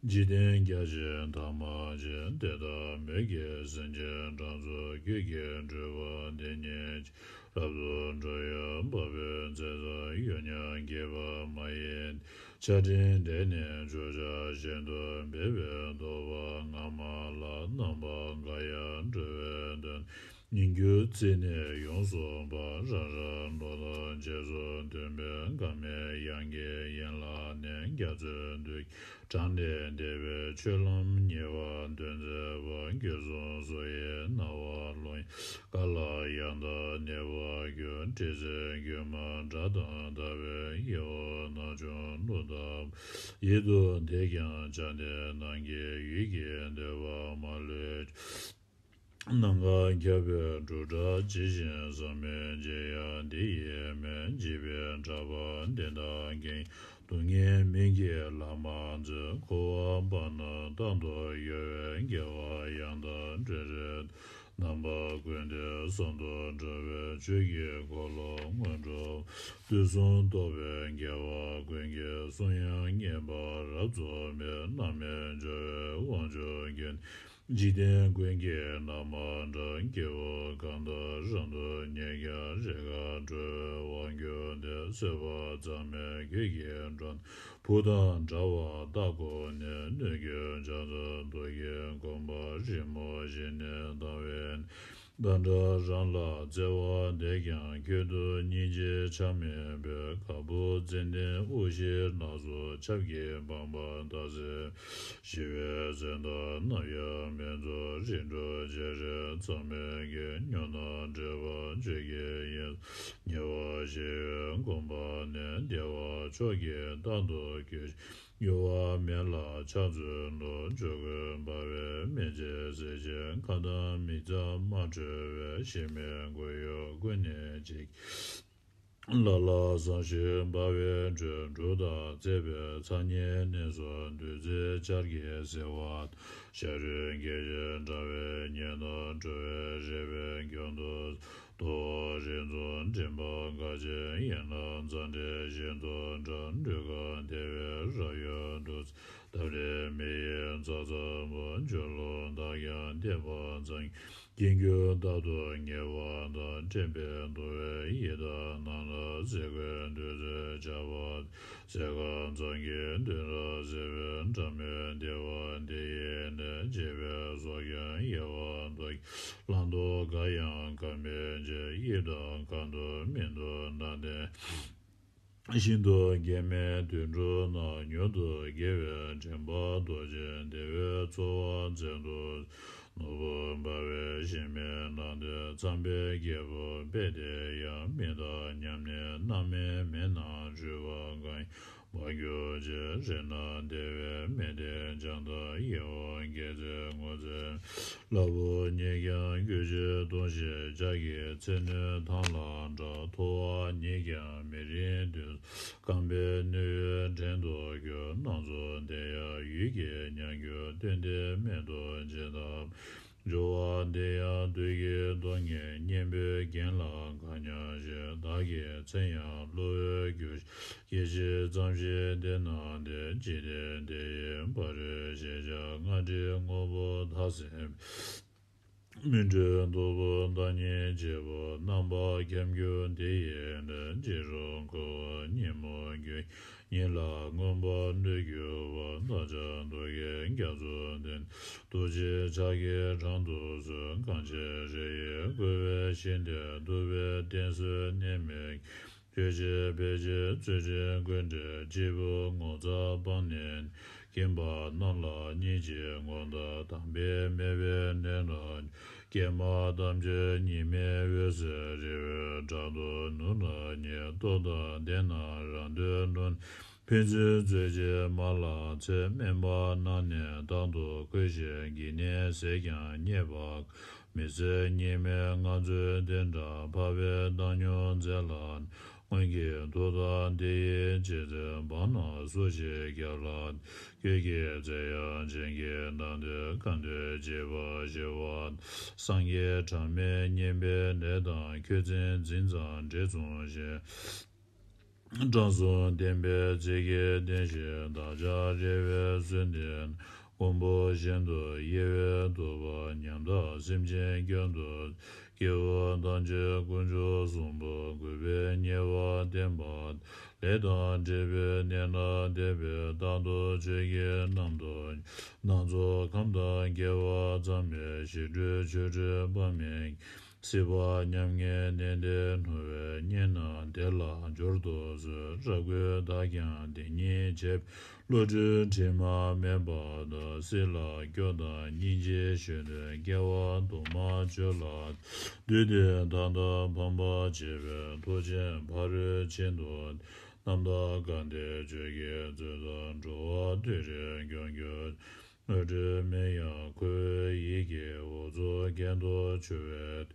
འཇིག་རྟེན་རྒྱ་ཆེན་ཐ་མ་ཅན། དེ་དག་མོས་གུས་སེམས་ཅན་གྲངས་ཚོད། ཁྱོད་ཀྱི་སྤྲུལ་པ་དེ་ཉིད་ཀྱིས། རབ་ཏུ་འགྲོ་ཡི་འཕགས་པའི་མཛད་དུ། ཡུལ་མཉམ་དགྱེས་པ་མ་ཡིན་ཏེ། ཆར་སྤྲིན་དེ་ནི་ཆུ་བྱ་བཞིན་དུ། འབེབས་པའི་བཟློག་པ་སྔ་མ་ལ། རྣམ་པ་འགའ་ཡང་འགྲོ་བའི་དོན། ཉིང་སྐྱུར་རྩིས་ནི་ཡོངས་སུ་འབར། རང་རང་ལོ་ཐོག་རྗེས་སུ་མཐུན་པའི། འགག་མེད་དབྱངས་ཀྱི་ཡན་ལག་ནི། རྒྱ་མཚོའི་འདུ་ཁྱེད་དྲངས་ཏེ་འདས་པའི་ཆོས་ལམ་ཉེ་བར་འདོན་མཛད་པ། དགེ་གསུམ་སོ་ཡི་སྣང་བ་ཀློང་། ག་ལ་ཡང་དག་གནས་པར་གྱུར། དྲི་ཟའི་རྒྱུད་མ་སྒྲ་དང་དག་པའི། ཡིད་འོང་ནག་ཆུང་གླུ་དང་། ཡིད་དུ་འདས་ཀྱང་བྱ་དེ་རྣམས་ཀྱི། ཡིད་ཀྱི་འདོད་པ་མ་ལུས། ནམ་མཁའ་ཁྱབ་པའི་འབྲུག་སྒྲ་ཇི་བཞིན་གསལ། མི་མཇེད་ཡང་འདི་ཡིས་མིན། འཇིགས་པའི་ཕྲག་པ་འདི་དག་ཀུན། སྡུག་བསྔལ་མིག་གིས་ལག་མ་འཛིན། འཁོར་བ་པ་རྣམས་རྟག་ཏུ་གཡོ་བའི། དགེ་བ་ཡང་དག་འབྲས་རེ། རྣམ་པ་ཀུན་ཏུ་གསུམ་དུ་འགྲོ་བའི། ཆོས་ཀྱི་འཁོར་ལོ་སྔོན་འགྲོ། དུས་གསུམ་རྟོག་པའི་རྒྱལ་བ་ཀུན་གྱི། གསུང་དབྱངས་སྙན་པ་རབ་རྫོགས་པའི། རྣམ་སྨིན་སྦྱོར་བའི་དབང་ཕྱུག་ཁྱོད་ནི། འཇིག་རྟེན་ཀུན་གྱི་རྣམ་པར་གྲོལ། སྐྱེ་བོ་གང་དག་རབ་ཏུ་ཉེར་བརྒྱ། རེས་འགའ་འགྲོ་བའི་དབང་གྱུར་ཏེ། བཟོད་པ་ཚད་མེད་ཁྱོད་ཀྱིས་སྒྲོལ། བུ་དང་འདྲ་བར་བདག་ཁོ་ནས། གནོད་སྐྱོབ་རྒྱ་མཚོའི་མཐུ་གིས་གོམས་པ། རིང་མོ་ཞིག་ནས་ལྡང་བའི། བདག་འདྲ་རང་ལ་བརྩེ་བ་འདས་ཀྱང་། ཁྱོད་དུ་སྙིང་རྗེ་ཆགས་མེད་པའི། ག་བུར་ཙན་དན་དབུགས་ཤིག་ལ་སོགས། ཆབ་ཀྱིས་འཕངས་པ་དག་སེལ། ཞི་བའི་སེམས་དང་ནམ་ཡང་མི་འཛོམས། རིགས་དྲུག་སྤྱན་རས་གཙང་མའི་གོས། ཉོན་དང་བྲལ་བ་ཆོས་ཀྱི་དབྱིངས། ཉེ་བར་ཞི་བའི་གོམ་པ་ནི། བདེ་བ་མཆོག་གི་རྟག་ཏུ་གྱུར། གཡོ་བ་མེད་ལ་ཕྱག་འཚལ་ལོ། ཇོ་བོས་འབར་བའི་མེ་ལྕེ་བསྲེགས་ཤིང་། ཁ་དམ་མིག་རྩ་མ་གྲོལ་བའི། གཞི་མེད་སྒོ་ཡོལ་ཀུན་ནས་འབྱེད། ལ་ལ་ཟངས་ཤིང་འབར་བའི་ཁྲོད། འབྲུག་ལྟར་བརྩེགས་པའི་ཚ་ཉེ་གནས་སུ། བདུད་རྩིའི་ཆར་གྱིས་བསིལ་བ་དང་། ཤ་རུས་རྒས་ཤིང་འགྲངས་པའི་གཉེན་དང་། འགྲོ་བའི་རེ་བའི་མགོན་དུ། དོ་བ་རིགས་གསུམ་མགྲིན་པ་ག་ཅི་ཡིན་ན། མཛངས་བྲེ་བཞིན་དུ་འདྲ། སྤྲུལ་དཀར་དེ་བས་རབ་གཡོ་འདུག། འདབ་རིས་མི་ཡི་ཚ་ཚ་པོ། སྒྱུ་ལུས་དག་ཀྱང་བསྟན་པ་གཙང་། རྒྱན་གྱུར་རྟག་ཏུ་ཉེ་བར་བདག། འདྲེན་པའི་འདུལ་བའི་ཡི་དྭགས་རྣམས་ལ། གཟིགས་སྐུའི་བདུད་རྩིའི་ཆར་པ། གཟེར་ཁ་ཙམ་གྱིས་བདུན་ཕྲག་བསིལ་བའི། སྒྲ་མེད་བདེ་བ་འདི་ཡིས་ནི། བྱིས་པའི་སྲོག་ཀྱང་ཡལ་བར་འདུག། བླང་དོར་འགའ་ཡང་འགག་མེད་ཅིང་། གཡུལ་དང་གང་དུ་མི་འདུག་ན། དེ་བཞིན་དུ་གེགས་མེད་དུད་འགྲོ་རྣམས། མྱུར་དུ་དགེ་བའི་དྲན་པ་རྡོ་རྗེ། བདེ་བའི་འཚོ་བ་མཛད་དུ། ནོར་བུ་འབར་བའི་གཞི་མེད་ལ། དེ་ཚངས་པའི་རྒྱལ་པོ་དཔལ་དེ་ཡང་། མི་དང་མཉམ་ནི་རྣམ་སྨིན་མེད་ན། འཁྲུལ་པ་གང་ཡང་མ་གྱུར་ཅིག། རིགས་རྣམས་བདེ་བའི་མི་དེ་བྱམས་དང་ཡིད་འོང་དགེ་མཚན་ངོ་མཚར། ལྷ་བུ་ཉིད་ཀྱང་སྐྱེ་མཆེད་སྟོང་ཞེས་བྱ། སྐྱེད་ཚལ་སྣོད་ཐང་ལ་འདྲ། ཐོ་བ་ཉིད་ཀྱང་མི་རིང་དུས། རྐང་པའི་སྣོད་ཡོད་བྲན་དུ་གྱུར། སྣ་ཚོགས་དེ་ཡང་ཡུད་ཀྱིས་ཉམས་གྱུར། སྟོན་ཏེ་སྨད་དུ་བྱེད་དང་། སྦྱོར་བ་འདི་ཡང་བདུད་ཀྱི་གདོང་ངན། གཉེན་པོའི་རྒྱན་ལ་དགའ་མཉམ་ཞིང་། བདག་གི་མཚན་ཡང་གློ་བུར་གྱུར། སྐྱེ་མཆེད་ཙམ་ཞིག་འདི་ན་སྟེ། འཇིག་རྟེན་འདི་ཡི་ཕ་རོལ་ཞེས་བྱ། ལྔ་སྒྲིལ་དངོས་པོ་མཐའ་ཟད་པའི། སྨིན་གྲོལ་རྟོགས་པ་བདག་ཉིད་བྱེད་པ། རྣམ་པར་ཁྱབ་འགྱུར་དེ་ཡི་ལས། འཇིགས་སུ་འཁོར་བ་ཉོན་མོངས་རྒྱུ། ཉིད་ལ་མངོན་པར་གནས་གྱུར་པ། བདག་ཅག་རྡོ་རྗེ་རྒྱ་མཚོ་འདི། རྡོ་རྗེ་ཕྱག་གིས་དྲང་དུ་གསོལ། གང་ཕྱིར་རི་ཡི་བརྐོས་པའི་ཞིང་དེར། འདུལ་བའི་གཏེར་མཛོད་གནས་མེད། ཆོས་རྗེ་ཕལ་ཆེར་རྩོད་ཅིང་ཀུན་བྲལ། སྐྱེས་བུ་ངོ་མཚར་སྤངས་ནས། མཁྱེན་པ་རྣམས་ལ་སྙིང་རྗེའི་ངོ་མདངས། དམ་པའི་མོས་པས་ནོན་ལ། སྐྱེལ་མ་ཐམས་ཅད་ཉི་མའི་འོད་ཟེར་རི་བོའི་བྲག་ཏོག་ནུབ་ན་ཉིལ། རྟོག་དང་ལྡན་ན་རང་དོན་ལྷུན། ཕན་ཚུན་རྩོད་བྱེད་མ་ལགས་འཚེ། དམན་པ་རྣམས་ནི་རྟག་ཏུ་འཁོལ་ཞིང་གི། ནས་ཟད་ཀྱང་རྙེད་པ་མི་སྲིད། གཉིས་མེད་ངང་ཚུལ་དེ་འདྲ། འཕགས་པའི་བདག་ཉིད་མཛད་ལ། སྔོན་གྱི་མཐུ་དང་དེ་ཡི་རྗེས་འཛིན། བར་ན་སུ་ཞིག་སྐྱབས་ལ། ཁྱོད་ཀྱིས་མཛད་ཡང་བྱིན་གྱིས་བདག་འདུད། གང་འདུལ་བྱེད་པར་ཞི་བ། སངས་རྒྱས་གྲངས་མེད་མཉེས་པའི་ལས་དང་། ཁྱོད་མཚན་འཛིན་ཙམ་འབྲས་མཚུངས་ཤིང་། དྲང་སྲོང་བསྟན་པའི་ཚིག་གིས་བསྟན་ཞིང་། བདག་ཅག་རེ་བའི་ཚུལ་འདི། མགོན་པོ་གཞན་དུ་དབྱེ་བས་འདུལ་བ། ཉམ་ཐག་སེམས་ཅན་སྐྱོན་དུ། སྐྱེ་བོ་ཐམས་ཅད་དཀོན་མཆོག་གསུམ་པོ། གུས་པས་མཉེས་པར་བསྟེན་པ། ལས་དང་འབྲས་བུའི་གནས་ལ་དད་པས། རྟག་ཏུ་ཆོས་ཀྱི་རྣམ་རྟོག་སྣ་ཚོགས་ཁམས་དང་རྒྱལ་བ་ཚང་མས། ཞི་ཁྲོའི་ཆོ་འཕྲུལ་དཔག་མེད། སྲིད་པ་མཉམ་ངེས་ནན་ཏན་བསྣོལ་བས། མཉེས་ན་བདེ་ལ་སྦྱོར་དུ་གསོལ། རབ་གུས་བདག་ཀྱང་དེ་ཉིད་བྱེད། བློ་གྲོས་དྲི་མ་མེད་པ་དང་། སྲིད་ལ་སྐྱོ་དང་སྙིང་རྗེ་ཞེ་འདོད། སྐྱེ་བ་དུ་མར་བྱོལ་ལ། བདུད་སྡེ་དག་དང་ཕམ་པར་བྱེད་པའི། མཐུ་ཆེན་ཕ་རོལ་ཕྱིན་དུ། རྣམ་དག་དགའ་ལྡན་ཆོས་ཀྱི་མཛོད་དུ། འགྲོ་བ་དུད་འགྲོའི་སྐྱོན་གྱིས། དངོས་གྲུབ་མིན་ཡང་ཁུ་བའི་ཡིད་ཀྱིས། འུ་ཚོ་གྱེན་དུ་འཕྱུར་བའི།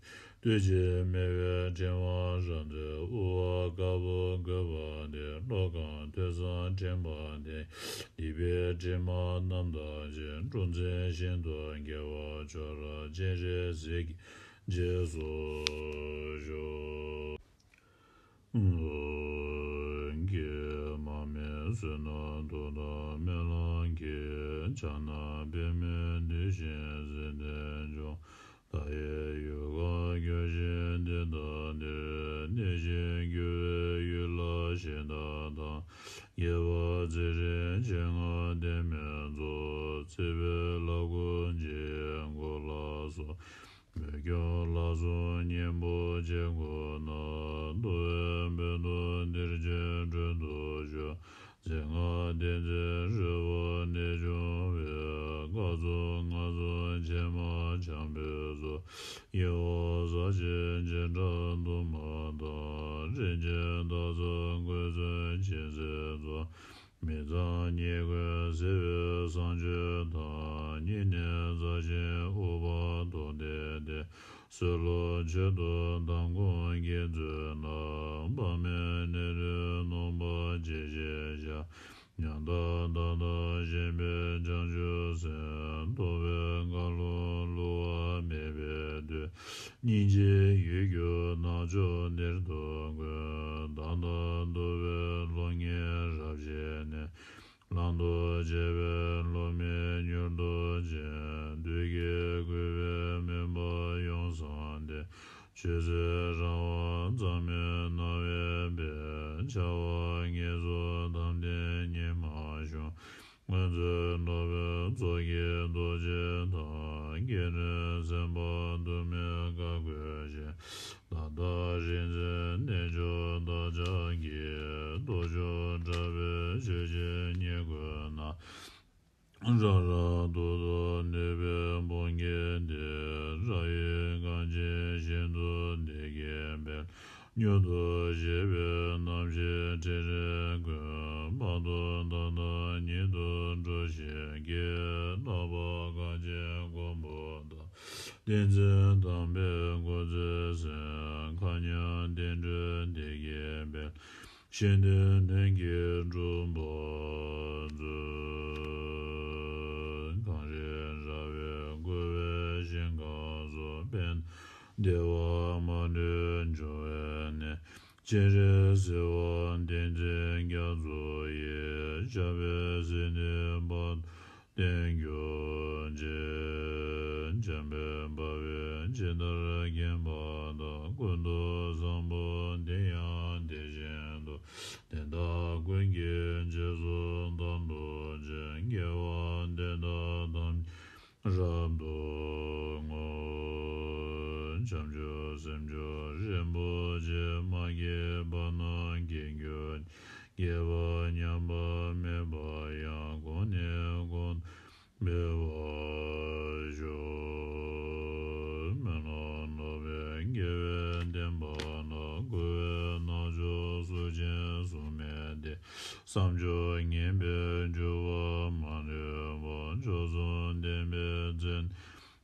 བདུད་ཀྱི་མེ་བོས་ཕྲེང་བ་རབ་མཛད། དབུ་བ་དཀར་པོ་བཀོད་པ་དེ། བློ་གང་ཐོས་བསམ་དྲན་པ་དེས། སྡིག་པའི་དྲི་མ་རྣམ་དག་ཅིང་། འཁྲུག་འཛིན་ཤིན་ཏུ་དགེ་བ་མཆོག་ལ། སྤྱན་རས་གཟིགས་ཀྱི་རྗེས་སུ་ཞུགས། ཀྱེ་མ་སྨད་བསོད་ནམས་མཐུ་དང་སྨོན་ལམ་གྱིས། ཕྱག་ན་པདྨོ་བསྡུས་ཤིང་གཟི་ལྡན་འབྱུང་། བདག་ཡི་ཡུལ་གང་བསྐྱོད་ཅིག་འདི་ལྟ་འདིར། གནས་ཤིང་རྒྱུ་བའི་ཡུལ་ལ་གཞི་བདག་དང་། དགྱེས་པ་ཚེ་རིང་མཆེད་ལྔ་ལྡན་མའི་ཚོགས། སྲིད་པའི་ལ་ཁུག་འཇིག་རྒོད་ལ་སོགས། མོས་སྐྱོབ་ལ་སོགས་གཉེན་པོ་བྱེད་དགོས་ན། འདུལ་བའི་དཔལ་དུ་འདིར་ཆོས་སྒྲུབ་ཏུ་གཤེགས། རྫས་སྔགས་བདེན་རྫུན་རུལ་བ་ནད་བྱུང་བའི། སྐབས་སུ་མངའ་གསོལ་ཕྱེ་མར་འཆང་བའི་ཚོགས། ཡིད་འོང་ཟབ་ཅིང་སྤྱན་དྲངས་འདུན་མ་དང་། རིན་ཆེན་དར་ཟབ་གོས་གསོལ་སྦྱིན་སྲེག་ཚོགས། མི་གཙང་ཉེས་ཀུན་སེལ་བའི་བསང་མཆོད་དང་། སྙིང་ནས་མཛའ་ཞིང་དབུལ་བ་བཟློག་སྟེ་བསྟོད། གསོལ་ལོ་མཆོད་དོ་དམ་སྐོང་དགེ་ཚུལ་རྣམས། དཔག་མེད་ནད་ལུས་ནོངས་པ་ཇི་ཞིག་བྱ། ཉམ་ཐག་བདག་དང་གཞན་ཕན་བྱང་ཆུབ་སེམས། རྟོག་པའི་འཁར་ལོ་བསླུ་བ་མེད་པའི་དུས། སྙིང་རྗེའི་ཡུལ་གྱུར་ནག་ཕྱོགས་འདིར་དུ་ཀུན། བདག་དང་འདུལ་བའི་བློ་ངན་རབ་ཞི་ནས། ལམ་དུ་བྱེད་པའི་བློ་མིག་མྱུར་དུ་བྱིན། བདུད་ཀྱིས་བསྐུལ་བའི་མུན་པ་ཡོངས་བསངས་ཏེ། ཆོས་སྲིད་རང་དབང་གཙང་མའི་སྣང་བས་འཕེལ། འཆར་བ་ངེས་སུ་དམ་ལྡན་ཉི་མ་ཤོང་། སྔོན་ཚེ་ནོར་བུའི་ཚོགས་ཀྱིས་རྡོ་རྗེ་དང་། སྐྱེ་གནས་སེམས་དཔའ་དུ་མས་བཀའ་བསྒོས་ཤིང་། ད་ལྟ་རིག་འཛིན་རྣལ་འབྱོར་བདག་ཅག་གིས། སྟོབས་མཆོག་དྲག་པོས་ཆོས་ཀྱི་ཉེས་ཀུན་ནང་། རང་རང་དུར་དུ་གནོད་པའི་འབུམ་འགྱེད་འདི། རབ་དབྱེ་གང་ཇི་བཞིན་དུ་བདེ་སྐྱིད་འཕེལ། མྱུར་དུ་ཞི་བའི་རྣམ་ཤེས་འཕྲིན་ལས་ཀུན། བར་དུ་བདག་དང་ཉིད་དུ་འགྲོ་ཞིང་སྐྱེ། ལྷག་པར་གང་ཇི་མགོན་པོ་དང་། བསྟན་འཛིན་དམ་པའི་སྐུ་ཚེ་བརྟན། མཁའ་མཉམ་བདེ་འགྲོའི་བདེ་སྐྱིད་འཕེལ། གཞན་དོན་ལྷུན་གྱིས་འགྲུབ་པར་མཛོད། གངས་རི་ར་བས་བསྐོར་བའི་ཞིང་ཁམས་སུ། དཔལ་བདེ་བ་མ་ལུས་འབྱུང་བའི་གནས། སྤྱན་རས་གཟིགས་དབང་བསྟན་འཛིན་རྒྱ་མཚོ་ཡི། ཞབས་པད་སྲིད་མཐའི་བར་དུ་བརྟན་གྱུར་ཅིག་འཇམ་དཔལ་དཔའ་བོས་ ཇི་ལྟར་མཁྱེན་པ་དང་། ཀུན་ཏུ་བཟང་པོ་དེ་ཡང་དེ་བཞིན་དུ། དེ་དག་ཀུན་གྱི་རྗེས་སུ་བདག་སློབ་ཅིང་། དགེ་བ་འདི་དག་ཐམས་ཅད་རབ་ཏུ་བསྔོ། བྱང་ཆུབ་སེམས་མཆོག་རིན་པོ་ཆེ། མ་སྐྱེས་པ་རྣམས་སྐྱེ་གྱུར་ཅིག་སྐྱེས་པ་ཉམས་པ་མེད་པ་ཡང་། གོང་ནས་གོང་དུ་འཕེལ་བར་ཤོག་སྨོན་ལམ་སློབ་པའི་དགེ་བའི་བསྟན་པ་ལ། མགོ་བོས་རྣམ་ཅོག་གཟུགས་ཅན་གཟུགས་མེད་དེ། བསམ་བརྗོད་ངན་པས་འཇུག་པ་མ་ལུས་པ། མཆོག་གསུམ་ལྡན་པའི་མཚན་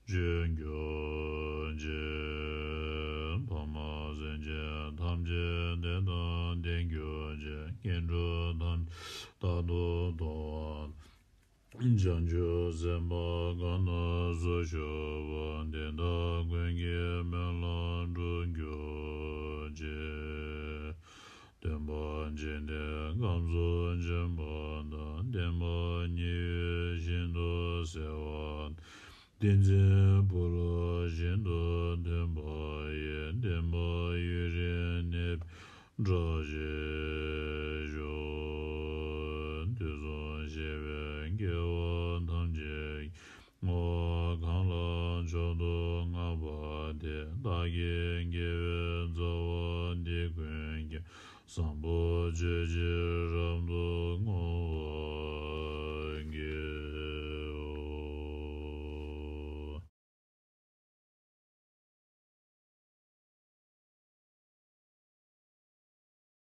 བརྗོད་གྱུར་ཅིག་ཕ་མ་སེམས་ཅན་ཐམས་ཅད་དེ་དང་ལྡན་གྱུར་ཅིག་སྐྱེ་འགྲོ་ཐམས་ཅད་རྟག་ཏུ་མཐོང་བ། བྱང་ཆུབ་སེམས་དཔའ་གང་དང་སུ་ཞུགས་པ། དེ་དག་ཀུན་གྱི་སྨོན་ལམ་འགྲུབ་གྱུར་ཅིག་སྟོན་པ་འཇིག་རྟེན་ཁམས་སུ་བྱོན་པ་དང་། བསྟན་པ་ཉི་འོད་བཞིན་དུ་གསལ་བ། བསྟན་འཛིན་འབུམ་ལུགས་བཞིན་དུ་སྟོན་པ་ཡི། བསྟན་པ་ཡུན་རིང་གནས་པའི་གྲགས་ཤིག་ཤོག་དུས་གསུམ་གཤེགས་པའི་རྒྱལ་བ་ཐམས་ཅད་ཀྱི་ངོ་བོ་གང་ལ་མཆོག་ཏུ་བསྔགས་པ་དེས། བདག་གི་དགེ་བའི་རྩ་བ་འདི་ཀུན་ཀྱང་། བཟང་པོ་སྤྱོད་ཕྱིར་རབ་ཏུ་བསྔོ་བ།